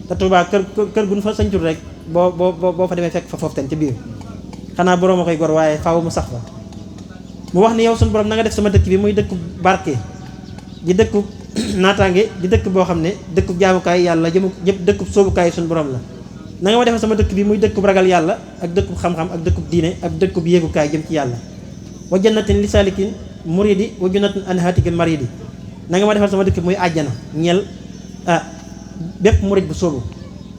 S1: te Touba kër gu ñu fa sañtul rek boo fa demee fekk fa foften ci biir xanaa borom a koy gor waaye faaw mu sax fa mu wax ni yow suñu borom na nga def sama dëkk bi muy dëkku barke di dëkku naataange di dëkk boo xam ne dëkkub jaamukaay yàlla jëpp dëkkub soobukaay suñu borom la na nga ma defal sama dëkk bi muy dëkkub ragal yàlla ak dëkkub xam-xam ak dëkkub diine ak dëkkub yéegukaay jëm ci yàlla wa jannatin li salikin muridi wa jannatin an hatikil maridi na nga ma defal sama dëkk bi muy àjjana ñeel bépp murid bu soobu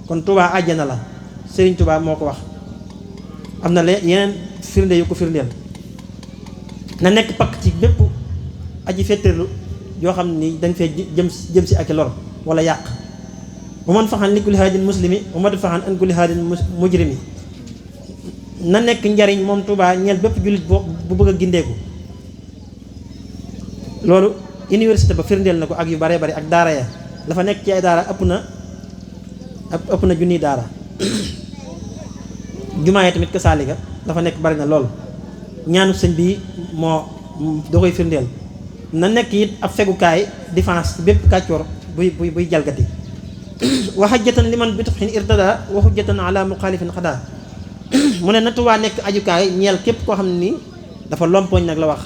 S1: kon Touba àjjana la Serigne Touba moo ko wax am na yeneen firnde yu ko firndeel na nekk pakk ci bépp aji fetteerlu yoo xam ni dañ fee jëm si ak lor wala yàq bu man faxan li kulli haadin muslimi bu ma faxan an kulli haadin mujrimi na nekk njariñ moom Touba ñeel bépp jullit bu bëgg a gindeeku loolu université ba firndeel na ko ak yu bare bari ak daara ya dafa nekk ci ay daara ëpp na junniy daara jumaa yi tamit ka saalika dafa nekk bari na lool ñaanu sëñ bi moo da koy firndeel na nekk it ab fegukaay défense bépp kàccoor buy jalgati wa hajjatan liman bi tufhin irtada wa hujjatan ala muxaalifin xadaa mu ne na Touba nekk ajukaay ñeel képp koo xam ne nii dafa lompoñ nag la wax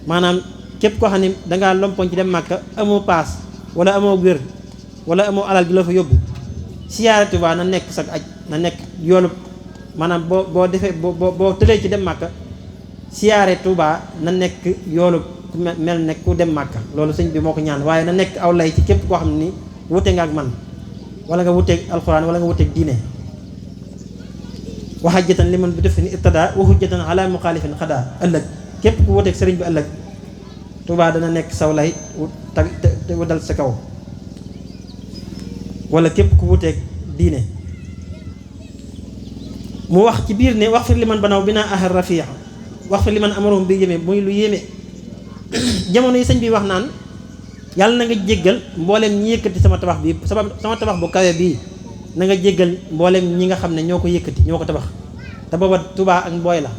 S1: maanaam képp koo xam ne dangaa lompoñ ci dem Màkka amoo paas wala amoo wér wala amoo alal bi la fa yóbbu siyaare Touba na nekk sag aj na nekk yoolu maanaam boo defee boo tëlee ci dem Màkka siyaare Touba na nekk yoolu ku mel ne ku dem Màkka loolu sëñ bi moo ko ñaan waaye na nekk aw lay ci képp koo xam ne ni wute nga ak man wala nga wuteeg alxuraan wala nga wuteeg diine wa hajjatan liman bi def ni irtada wa hujjatan ala muxaalifin xadaa ëllëg képp ku wuteeg sëriñ bi ëllëg Touba dana nekk saw lay te dal sa kaw wala képp ku wuteeg diine mu wax ci biir ne wax fir liman banaw binaa ahar rafiix wax fir liman amarohum bi yéeme muy lu yéeme jamono yi sëñ bi wax naan yàlla na nga jéggal mboolem ñi yëkkati sama tabax bi sama tabax bu kawe bii na nga jéggal mboolem ñi nga xam ne ñoo ko yëkkati ñoo ko tabax te booba Touba ak mbooy la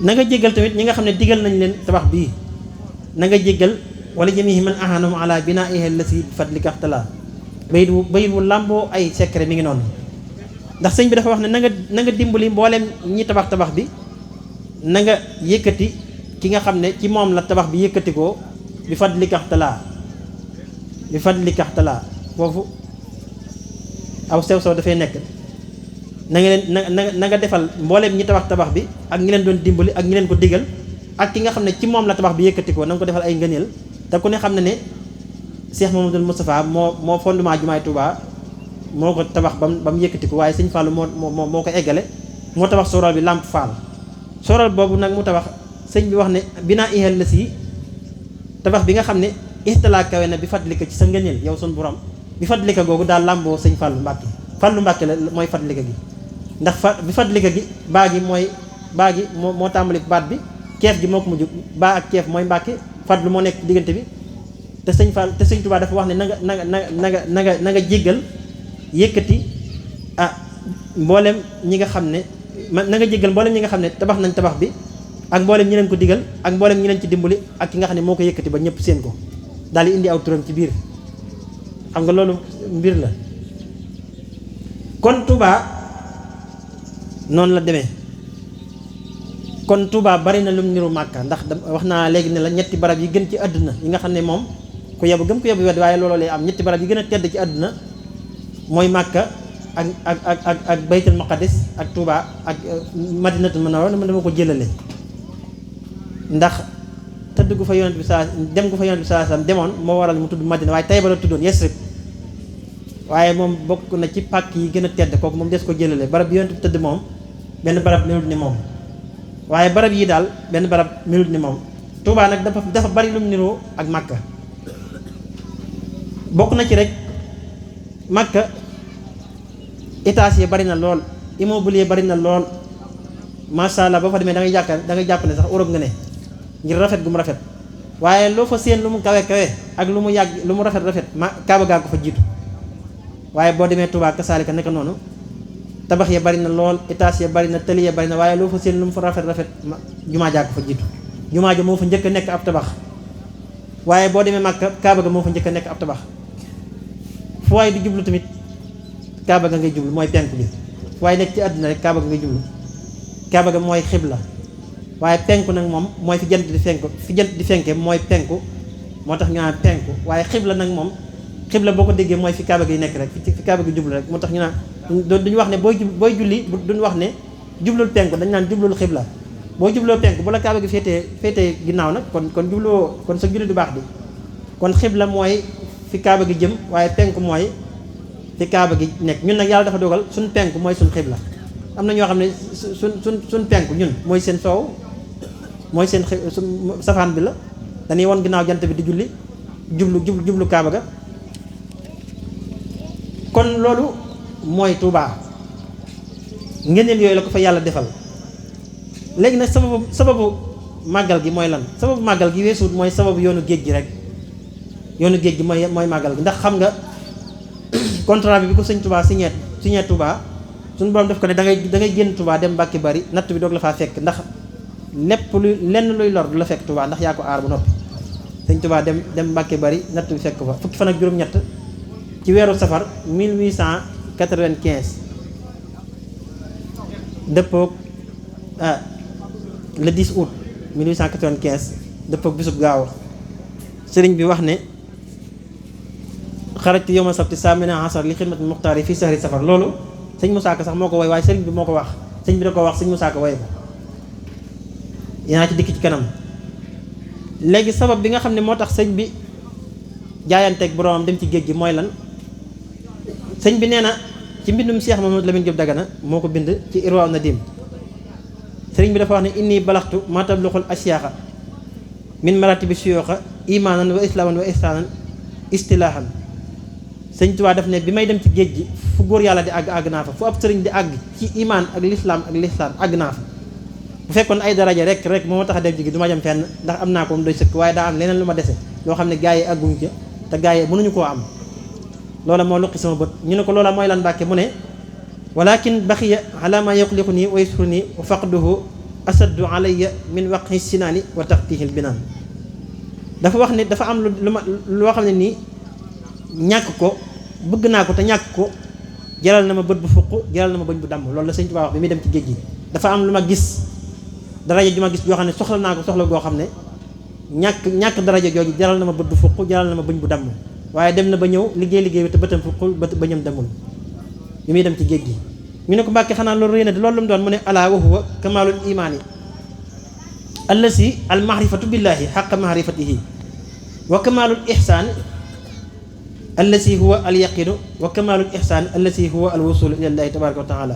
S1: na nga jéggal tamit ñi nga xam ne digal nañ leen tabax bii na nga jéggal wala jamihi man ahanahum ala binaihi allati bi fadlika ixtala bayit wu làmboo ay secret mi ngi noonu ndax sëñ bi dafa wax ne na nga dimbali mboolem ñi tabax bi na nga yëkkati ki nga xam ne ci moom la tabax bi yëkkatikoo bi fadlika ixtala foofu aw sew dafay nekk na nga leen na nga defal mboolem ñi tabax bi ak ñi leen doon dimbali ak ñi leen ko digal ak ki nga xam ne ci moom la tabax bi yëkkatikoo na nga ko defal ay ngëneel te ku ne xam ne ne Cheikh Mamadou Moustapha moo fondement jumaay Touba moo ko tabax ba mu yëkkatiku waaye sëñ Fallou moo ko eggale moo tabax sooral bi Lamp Fall sooral boobu nag mu tabax sëñ bi wax ne binaa ihal la si tabax bi nga xam ne ixtalaa kawe na bi fadlika ci sa ngëneel yow sun borom bi fadlika googu daal làmboo sëñ Fallou Mbàkke la mooy fadlika gi ndax bi fadlika gi baa gi moo tàmbali baat bi keef gi moo ko mujj baa ak keef mooy Mbàkke fadlu moo nekk diggante bi te sëñ Touba dafa wax ne na nga jéggal yëkkati mboolem ñi nga xam ne na nga jéggal mboolem ñi nga xam ne tabax nañ tabax bi ak mboolem ñi leen ko digal ak mboolem ñi leen ci dimbali ak ki nga xam ne moo ko yëkkati ba ñëpp seen ko daal di indi aw turam ci biir. xam nga loolu mbir la kon Touba noonu la demee kon Touba bari na lum niru Màkka ndax wax naa léegi ne la ñetti barab yi gën ci àdduna yi nga xam ne moom ku yebu gëm ku yebu wedd waaye looloo lay am ñetti barab yi gën a tedd ci àdduna mooy Màkka ak Baytul Maqdis ak Touba ak Madinatul Munawwara man dama ko jëlale ndax tëdd gu fa yonent bi saa dem gu fa yonent bi saa sam demoon moo waral mu tudd Madina waaye Tayba la tuddoon Yasrib waaye moom bokk na ci pàkk yi gën a tedd kooku moom des ko jëlale barab bi yonent bi tëdd moom benn barab melut ni moom waaye barab yi daal benn barab melut ni moom Touba nag dafa bari lum niroo ak Makka bokk na ci rek Makka étage yi bari na lool immeuble yi bari na lool macha allah boo fa demee da ngay jàpp ne sax Europe nga ne ngir rafet gu mu rafet waaye loo fa séen lu mu kawe kawe ak lu mu yàgg lu mu rafet rafet Kaaba gaa ko fa jiitu waaye boo demee Touba kasaalika naka noonu tabax ya bari na lool étage ya bari na tëli ya bari na waaye loo fa séen lu mu fa rafet rafet jumaa jaa ko fa jiitu jumaa ja moo fa njëkk a nekk ab tabax waaye boo demee Makka Kaaba ga moo fa njëkk a nekk ab tabax fu waaye di jublu tamit Kaaba ga ngay jublu mooy penk bi fu waaye nekk ci àdduna rek Kaaba ga ngay jublu Kaaba ga mooy xibla waaye penku nag moom mooy fi jant di fenke mooy penku moo tax ñu naan penku waaye xibla nag moom xibla boo ko déggee mooy fi Kaaba gi nekk rek fi Kaaba gi jublu rek moo tax ñu naan duñu wax ne booy julli duñu wax ne jublul penku dañ naan jublul xibla boo jubloo penku bu la Kaaba gi féetee ginnaaw nag kon jubloo kon sa julli du baax bi kon xibla mooy fi Kaaba gi jëm waaye penku mooy fi Kaaba gi nekk ñun nag yàlla dafa dogal suñ penku mooy suñ xibla am na ñoo xam ne suñ penku ñun mooy seen soow mooy seen safaan bi la dañuy won ginnaaw jant bi di julli jublu Kaaba ga kon loolu mooy Touba ngeneel yooyu la ko fa yàlla defal léegi nag sababu màggal gi mooy lan sababu màggal gi weesuut mooy sababu yoonu géej gi rek yoonu géej gi mooy màggal gi ndax xam nga contrat bi ko sëñ Touba signé Touba suñu borom def ko ne da ngay génn Touba dem Mbàkke Bari natt bi doog la faa fekk ndax lenn luy lor du la fekk Touba ndax yaa ko aar bu noppi sëñ Touba dem Mbàkke Bari natt bi fekk fa fukki fan ak juróom-ñett ci weeru safar 1895 dëppoog le 10 août 1895 dëppoog bisub gaaw sëriñ bi wax ne xarajtu yawma sabti saamina asar li xidmati muxtaar yi fii sahri safar loolu sëñ Moussa Ka sax moo ko woy waaye sëriñ bi moo ko wax sëñ bi da ko wax sëñ Moussa Ka woy ko yaa ci dikk ci kanam léegi sabab bi nga xam ne moo tax sëñ bi jaayanteeg boroomam dem ci géej gi mooy lan sëñ bi nee na ci mbindum Cheikh Mamadou Lamine Diop Dagana moo ko bind ci Irwa Nadim sëriñ bi dafa wax ne inni balaxtu ma tabluxul asiyaaxa min maratibi suyooxa imaanan wa islaaman wa ihsaanan istilaahan sëñ Tuubaa daf ne bi may dem ci géej gi fu góor yàlla di àgg naa fa fu ab sëriñ di àgg ci imaan ak lislaam ak lihsaan àgg naa fa bu fekkoon ay daraja rek moo tax a dem ci gi du ma jëm fenn ndax am naa ko mu doy sëkk waaye daa am leneen lu ma dese loo xam ne gaa yi àgguñu ca te gaa yi mënuñu koo am loola moo luqi sama bët ñu ne ko loola mooy lan Mbàkke mu ne walakin baxiya ala ma yuxliqu nii wa yusru nii wa faqduhu asaddu alayya min waqi sinaani wa taxtihil binaan dafa wax ne dafa am loo xam ne nii ñàkk ko bëgg naa ko te ñàkk ko jaral na ma bët bu fuq jaral na ma bëñ bu damm loolu la sëñ Tuubaa wax bi muy dem ci géej gi dafa am lu ma gis daraja ju ma gis joo xam ne soxla naa ko soxla goo xam ne ñàkk daraja jooju jaral na ma bët bu fuq jaral na ma bëñ bu damm waaye dem na ba ñëw liggéey bi te bëtam fuqul bëñam demul bi muy dem ci géej gi ñu ne ko Mbàkke xanaa loolu réy na di loolu lu mu doon mu ne alaa wa huwa kamaalul imaani allasi al mahrifatu billaahi xaqa mahrifatihi wa kamaalul ihsaan allasi huwa al yaqinu wa kamaalul ihsaan allasi huwa al wusulu ilallaahi tabaaraka wa taala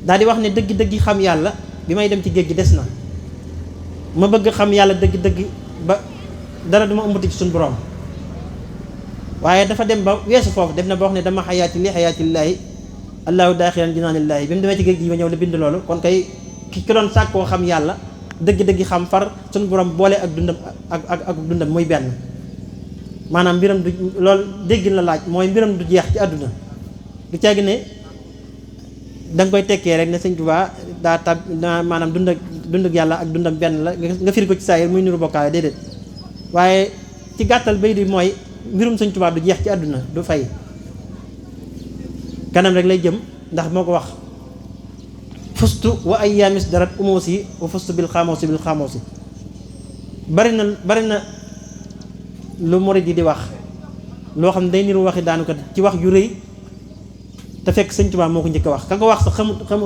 S1: daal di wax ne dëgg-dëgg xam yàlla bi may dem ci géej gi des na ma bëgg xam yàlla dëgg-dëgg ba dara duma ëmbati ci suñu borom waaye dafa dem ba weesu foofu dem na ba wax ne dama xayaati li xayaatillaahi allahu daaxilan jinaanillaahi bi mu demee ci géej gi ba ñëw la bind loolu kon kay ki doon sàkkoo xam yàlla dëgg-dëgg xam far suñu borom boole ak dundam ak dundam muy benn maanaam mbiram du loolu déggin la laaj mooy mbiram du jeex ci àdduna du caagi ne da nga koy tekkee rek ne sëñ Tuubaa daa tab maanaam dund ak yàlla ak dundam benn la nga firi ko ci saa yi muy niru bokkaale déedéet waaye ci gàttal bay di mooy mbirum sëñ Tuubaa du jeex ci àdduna du fay kanam rek lay jëm ndax moo ko wax fustu wa ayyaamis darat umoosi wa fustu bil xamoosi bari na lu murid yi di wax loo xam ne day niru waxi daanu ko ci wax ju rëy te fekk sëñ Tuubaa moo ko njëkk a wax ka ko wax sax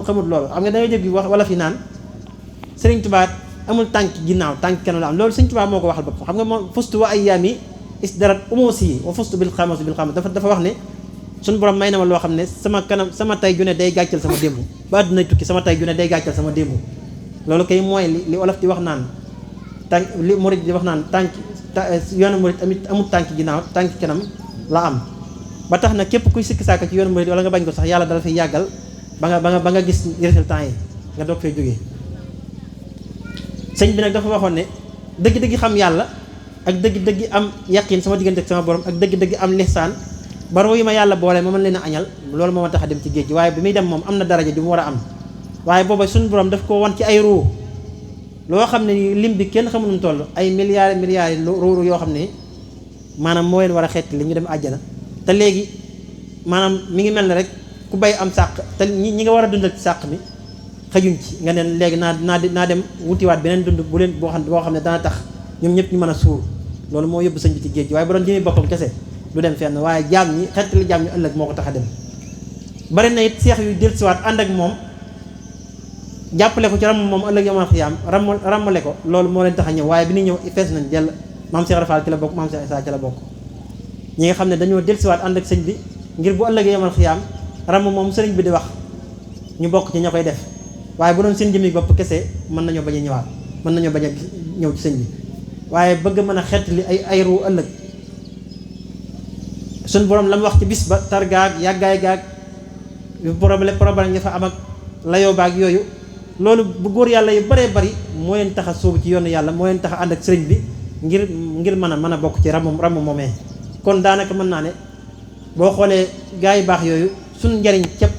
S1: xamut loolu xam nga da ngay dégg wax wala fi naan sëriñ Tuubaa amul tànk ginnaaw tànk kenn la am loolu sëñ Tuubaa moo ko waxal bopp xam nga moom fustu wa ayyaami isdarat umoosi wa fustu bil xamoosi dafa wax ne suñu borom may na ma loo xam ne sama kanam sama tay ju ne day gàccal sama démb ba àdduna tukki sama tay ju ne day gàccal sama démb loolu kay mooy li olof di wax naan tànk li murid di wax naan yoonu murid amul tànk ginnaaw tànk kanam la am ba tax na képp kuy sikki saaka ci yoonu murid wala nga bañ ko sax yàlla dala fay yàggal ba nga gis résultat yi nga doog fay jógee sëñ bi nag dafa waxoon ne dëgg-dëgg xam yàlla ak dëgg-dëgg am yaqin sama diggante ak sama borom ak dëgg-dëgg am lihsaan baro yi ma yàlla boole ma mën leen a añal loolu moo ma tax a dem ci géej gi waaye bi muy dem moom am na daraja di mu war a am waaye booba suñu borom daf ko wan ci ay ruu loo xam ne lim bi kenn xamul nu toll ay milliards yi ruu yoo xam ne maanaam moo leen war a xeeti li ñu dem àjjana te léegi maanaam mi ngi mel ne rek ku bay am sàq te ñi nga war a dundal ci sàq mi xëjuñ ci nga neen léegi naa dem wutiwaat beneen dund bu leen boo xam ne dana tax ñoom ñëpp ñu mën a suur loolu moo yóbbu sëñ bi ci géej gi waaye bu doon jëmee boppam kese du dem fenn waaye jaam ñi xettali jaam ñi ëllëg moo ko tax a dem bari na it seex yu dellusiwaat ànd ak moom jàppale ko ci ramm moom ëllëg yomal xiyaam rammale ko loolu moo leen tax a ñëw waaye bi ñuy ñëw fees nañ dell maam Cheikh Rafal ci la bokk maam Cheikh Issa ci la bokk ñi nga xam ne dañoo dellusiwaat ànd ak sëñ bi ngir bu ëllëgee yomal xiyaam ramm moom sëriñ bi di wax ñu bokk ci ña koy def waaye bu doon seen jëmi bopp kese mën nañoo bañ a ñëwaat mën nañoo bañ a ñëw ci sëñ bi waaye bëgg mën a xettali ay ru ëllëg suñ borom la mu wax ci bis ba tar gaag yàggaay gaag problème nga fa am ak layoo baag yooyu loolu bu góor yàlla yu bëree bëri moo leen tax a sóobu ci yoonu yàlla moo leen tax a ànd ak sëriñ bi ngir mën a bokk ci ramm moomee kon daanaka mën naa ne boo xoolee gaa yu baax yooyu suñ njariñ képp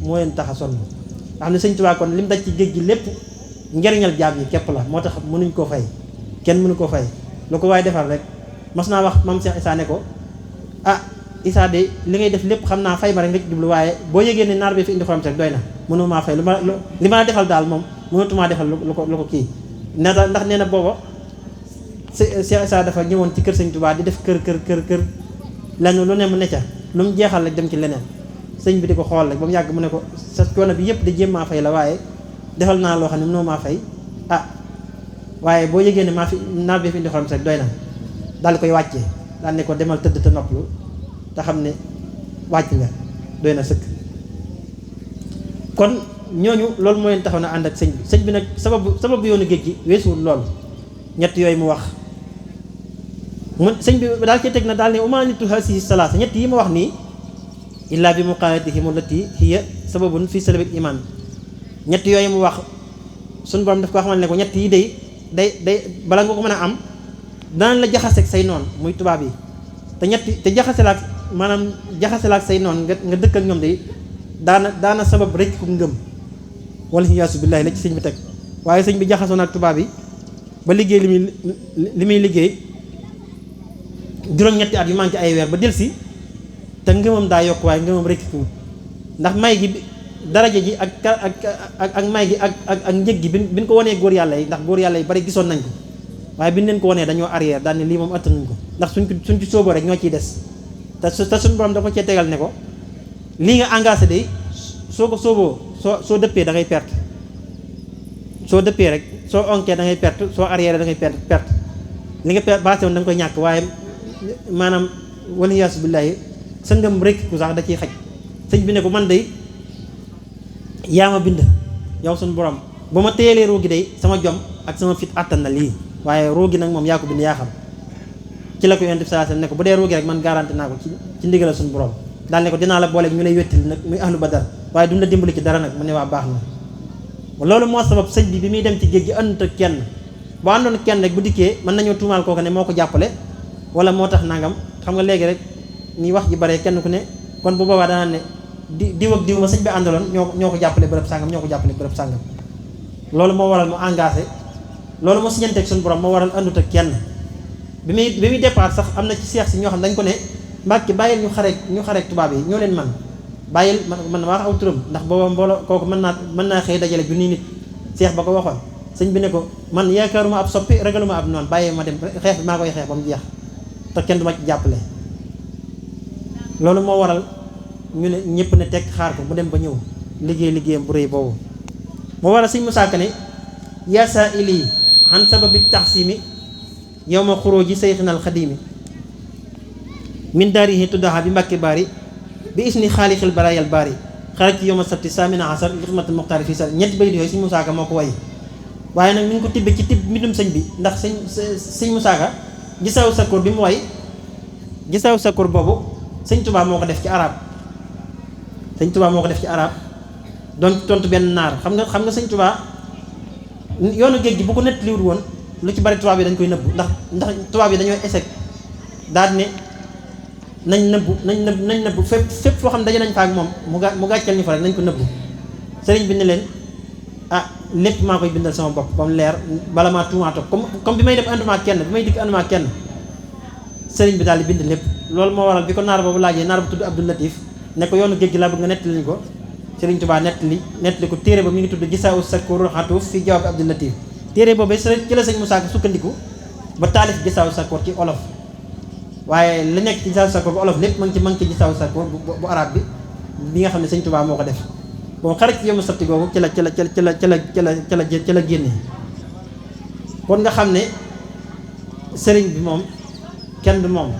S1: moo leen tax a sonn nga xam ne sëñ Tuubaa kon li mu daj ci géej gi lépp njariñal jaam yi képp la moo tax mënuñ koo fay kenn mënu koo fay lu ko waaye defal rek mas naa wax maam Cheikh Issa ne ko Issa de li ngay def lépp xam naa fay ma rek nga ci jublu waaye boo yëgee ne naar bi fi indi xorom rek doy na mënu maa fay li ma la defal daal moom mënatumaa defal lu ko kii ndax nee na booba Cheikh Issa dafa ñëwoon ci kër sëñ Tuubaa di def kër lenn lu ne mu ne ca lu mu jeexal rek dem ci leneen sëñ bi di ko xool rek ba mu yàgg mu ne ko sa coono bi yëpp di jéem maa fay la waaye defal naa loo xam ne mënoo maa fay waaye boo yëgee ne naar bi fi indi xorom rek doy na daal di koy wàccee daal ne ko demal tëdd te noppalu te xam ne wàcc nga doy na sëkk kon ñooñu loolu moo leen taxaw na ànd ak sëñ bi nag sababu yoonu géej gi weesuwul loolu ñett yooyu mu wax sëñ bi daal cee teg na daal ne umanitu hasihi salaasa ñett yi ma wax nii illaa bi muqaalatihim allati hiya sababun fi salabil iman ñett yooyu mu wax suñu borom daf ko xamal ne ko ñett yi day bala nga ko mën a am danañ la jaxaseeg say noon muy tubaab yi te jaxaselaak maanaam jaxaselaak say noon nga dëkk ak ñoom day daana sabab rek ku ngëm wala iyaasu billaahi la ci sëñ bi teg waaye sëñ bi jaxasoon ak tubaab yi ba liggéey li muy liggéey juróom-ñetti at yu manqué ay weer ba delsi te ngëmam daa yokk waaye ngëmam rek ku ndax may gi daraja ji ak may gi ak njëg gi bi ñu ko wanee góor yàlla yi ndax góor yàlla yi bari gisoon nañ ko waaye bi ñu leen ko wanee dañoo arrière daal ne lii moom attanuñ ko ndax suñ ci sóoboo rek ñoo ciy des te suñ borom da ko cee tegal ne ko lii nga engagé day soo ko sóoboo soo dëppee da ngay perte soo dëppee rek soo onkee da ngay perte soo arrière da ngay perte li nga basé woon da nga koy ñàkk waaye maanaam wala yaasu billaahi sa ngëm rek ku sax da ciy xaj sëñ bi ne ko man day yaa ma bind yow suñu borom ba ma téyelee roogi day sama jom ak sama fit àttan na lii waaye roogi nag moom yaa ko bind yaa xam ci la ko yonent bi sallallahu alayhi wasallam ne ko bu dee roogi rek man garanti naa ko ci ndigalal suñu borom daal ne ko dinaa la booleeg ñu lay wettali nag muy ahlu badar waaye duñ la dimbali ci dara nag mu ne waa baax na loolu moo sabab sëñ bi muy dem ci géej gi àndut ak kenn boo àndoon kenn rek bu dikkee mën nañoo tuumaal kooku ne moo ko jàppale wala moo tax nangam xam nga léegi rek ni wax ji bare kenn ku ne kon bu boobaa danaa ne diw ak diw ma sëñ bi àndaloon ñoo ko jàppale bërëb sàngam ñoo ko jàppale bërëb sàngam loolu moo waral mu engagé loolu moo siñanteeg suñu borom moo waral àndut ak kenn bi muy départ sax am na ci seex si ñoo xam dañ ko ne Mbàkke bàyyil ñu xareek tubaab yi ñoo leen man bàyyil man maa wax aw turam ndax booba mbooloo kooku mën naa xëy dajale junni nit seex ba ko waxoon sëñ bi ne ko man yaakaaruma ab soppi ragaluma ab noonu bàyyi ma dem xeex bi maa koy xeex ba mu jeex te kenn du ma ci jàppale loolu moo waral ñu ne ñëpp ne tekk xaar ko mu dem ba ñëw liggéeyam bu rëy boobu moo waral sëñ Musaa Ka ne yaa saa ili an sababi taxsimi yow ma xuróo ji sayxinal xadimi min daarihi tuddaha bi Mbàkke baari bi isni xaalixil barayal baari xaraj ci yow ma sabti saamina asar li xidmatul muxtaari fii sa ñetti bayit yooyu sëñ Musaa Ka moo ko way waaye nag mi ngi ko tibbe ci tibb mbindum sëñ bi ndax sëñ Musaa Ka gisaaw sakkoor bi mu way gisaaw sakkoor boobu sëñ Tuubaa moo ko def ci arab doon tontu benn naar xam nga sëñ Tuubaa yoonu géej gi bu ko nettaliwul woon lu ci bari tubaab yi dañ koy nëbbu ndax tubaab yi dañoo échec daal ne nañ nëbbu fépp foo xam ne daje nañ fa ak moom mu gàcceel ñu fa rek nañ ko nëbbu sëriñ bi ne leen lépp maa koy bindal sama bopp ba mu leer bala maa tuumaatoo comme bi may dem anduma kenn bi may dikk anduma kenn sëriñ bi daal di bind lépp loolu moo waral bi ko naar boobu laajee naar bu tudd Abdou Latif ne ko yoonu géej gi laa bëgg nga nettali ñu ko sëriñ Tuubaa nettali ko téere ba mi ngi tudd Gisaawu Sakkoor xatuuf fii jawaab Abdou Latif téere boobu ci la sëñ Musaa Ka sukkandiku ba taalif Gisaawu Sakkoor ci olof waaye li nekk ci Gisaawu Sakkoor bu olof lépp ma ngi ci Gisaawu Sakkoor bu arab bi nga xam ne sëñ Tuubaa moo ko def bon xarit ci yow ma sabti googu ci la génne kon nga xam ne sëriñ bi moom kenn du moom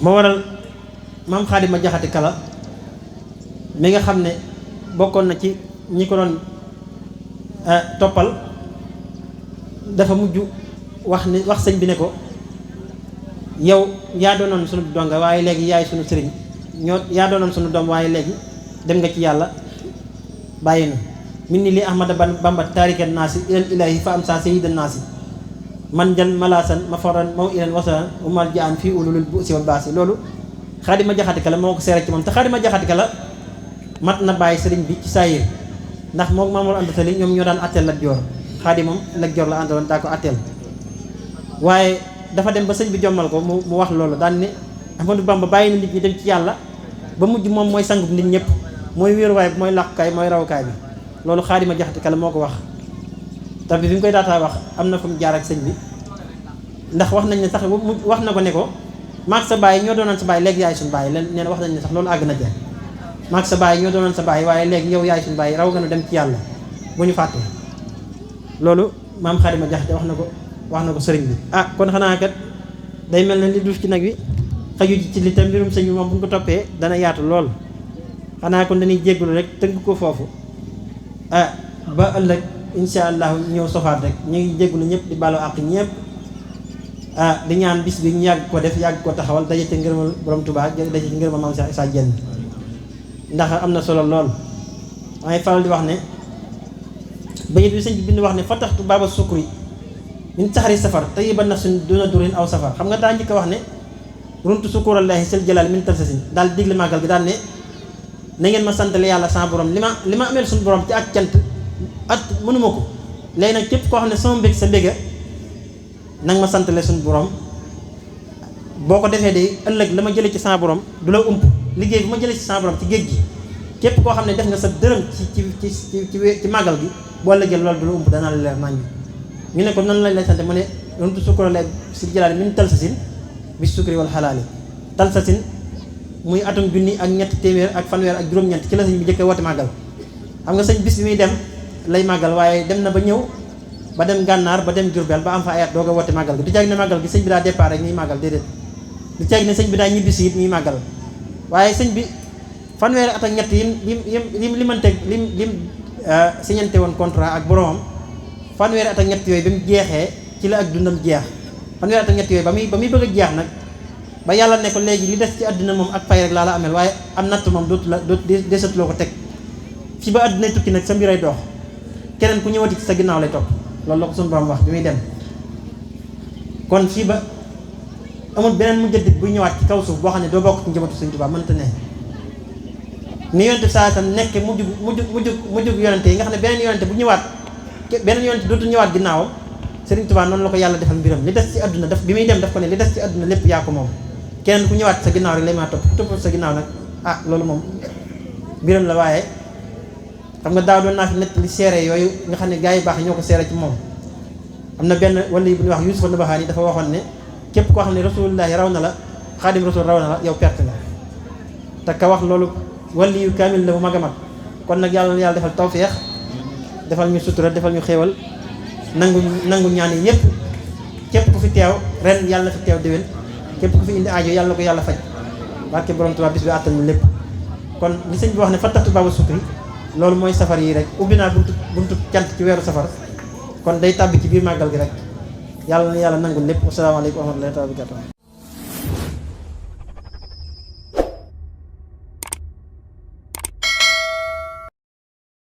S1: moo waral maam Xaadima Jaxate Kala mi nga xam ne bokkoon na ci ñi ko doon toppal dafa mujj wax sëñ bi ne ko yow yaa doonoon sunu donga waaye léegi yaay sunu sëriñ yaa doonoon sunu doom waaye léegi dem nga ci yàlla bàyyi na min ni li ahmada bamba taarikan naasi ilal ilahi fa am saa sayyidan naasi man jan malaasan ma foran maw ilan wasalan umal jaan fii ululul bu si wal baasi loolu Xaadima Jaxate Kala moo ko seere ci moom te Xaadima Jaxate Kala mat na bàyyi sëriñ bi ci saayir ndax moom Maamor Anta Sali ñoom ñoo daan atteel Lat Joor Xaadi moom Lat Joor la àndaloon daa ko atteel waaye dafa dem ba sëñ bi jommal ko mu wax loolu daan ne Ahmadu Bamba bàyyi na nit ñi dem ci yàlla ba mujj moom mooy sangub nit ñëpp mooy wéeruwaay bi mooy làqukaay mooy rawukaay bi loolu Xaadima Jaxate Kala moo ko wax te bi mu koy daataa wax am na fu mu jaar ak sëñ bi ndax wax nañ ne sax wax na ko ne ko maag sa baay ñoo doonoon sa baay léegi yaay suñu baay nee na wax nañ ne sax loolu àgg na jeex maag sa baay ñoo doonoon sa baay waaye léegi yow yaay suñu baay raw nga nu dem ci yàlla bu ñu fàtte loolu maam Xaadima Jaxate wax na ko sëriñ bi kon xanaa kat day mel ne li duuf ci nag wi xaju ci li tam mbirum sëñ bi moom bu ñu ko toppee dana yaatu lool xanaa kon dañuy jéggulu rek tënk ko foofu ba ëllëg insha allahu ñëw sofaat rek ñu ngi jéggulu ñëpp di baalu àq ñëpp di ñaan bis bi ñu yàgg ko def yàgg ko taxawal daje ci ngërëmal borom Tuubaa daje ci ngërëmal maam Cheikh Issa Diène ndax am na solo lool waaye faral di wax ne bayit bi sëñ bi bind wax ne fataxtu baaba sukri min saxari safar tayyiban nafsin duna durin aw safar xam nga daa njëkk a wax ne runtu sukurallaahi sel jalaal min talsasin daal digle màggal gi daal ne na ngeen ma santale yàlla sama borom li ma ameel suñu borom ci ak cant at mënuma ko léegi nag képp koo xam ne sama mbég sa mbéga nanga ma santale suñu borom boo ko defee de ëllëg la ma jëlee ci sama borom du la ump liggéey bi ma jëlee ci sama borom ci géej gi képp koo xam ne def nga sa dërëm ci màggal gi boo ëllëgee loolu du la ump dana la leer nañ ñu ne ko nan lañ lay sant mu ne runtu sukurallaahi si jalaal min talsasin bi sukri wal xalaali talsasin muy atum junni ak ñetti téeméer ak fanweer ak juróom-ñeent ci la sëñ bi njëkk a woote màggal xam nga sëñ bis bi muy dem lay màggal waaye dem na ba ñëw ba dem gànnaar ba dem Jurbel ba am fa ayat doog a woote màggal gi du caagi ne màggal gi sëñ bi daa départ rek ñuy màggal déedéet du caagi ne sëñ bi daa ñibbisi it ñuy màggal waaye sëñ bi fanweeri at ak ñett lim siñante woon contrat ak boromam fanweeri at ak ñett yooyu ba mu jeexee ci la ak dundam jeex fanweeri at ak ñett yooyu ba muy bëgg a jeex nag ba yàlla ne ko léegi li des ci àddina moom ak fay rek laa la amel waaye am natt moom dootu desatuloo ko teg fi ba àddina tukki nag sa mbiray dox keneen ku ñëwati ci sa ginnaaw lay topp loolu la ko suñu borom wax bi muy dem kon fii ba amul beneen mujaddid buy ñëwaat ci kaw suuf boo xam ne doo bokk ci njabootu Sëñ Tuubaa mënta ne ni yonent saa tam nekk mujjug yonente yi nga xam ne beneen yonente bu ñëwaat beneen yonente dootu ñëwaat ginnaawam Sëriñ Tuubaa noonu la ko yàlla defal mbiram li des ci àdduna daf bi muy dem daf ko ne li des ci àdduna lépp yaa ko moom keneen ku ñëwaat sa ginnaaw rek lay maa topp ku topp sa ginnaaw nag loolu moom mbiram la. waaye xam nga daaw doon naa fi nett li seere yooyu nga xam ne gaa yi baax ñoo ko seere ci moom. am na benn wali bu ñuy wax Yuusuf Nabahaani dafa waxoon ne képp koo xam ne rasulullahi raw na la xaadim rasul raw na la yow perte nga te ka wax loolu wali yu kaamil la bu mag a mag. kon nag yàlla na yàlla defal tawfeex defal ñu sutura defal ñu xéewal nangu ñaan yi yépp képp ku fi teew ren yàlla na fi teew déwén képp ku fi indi aajo yàlla na ko yàlla faj barke borom Tuubaa bis bi àttan ñu lépp. kon li sëñ bi wax ne fattaxtu baabu sukri loolu mooy safar yi rek ubbi naa buntu cant ci weeru safar kon day tàbbi ci biir màggal gi rek yàlla na yàlla nangul lépp. wasalaamaaleykum wa rahmatullahi wa barakatuh.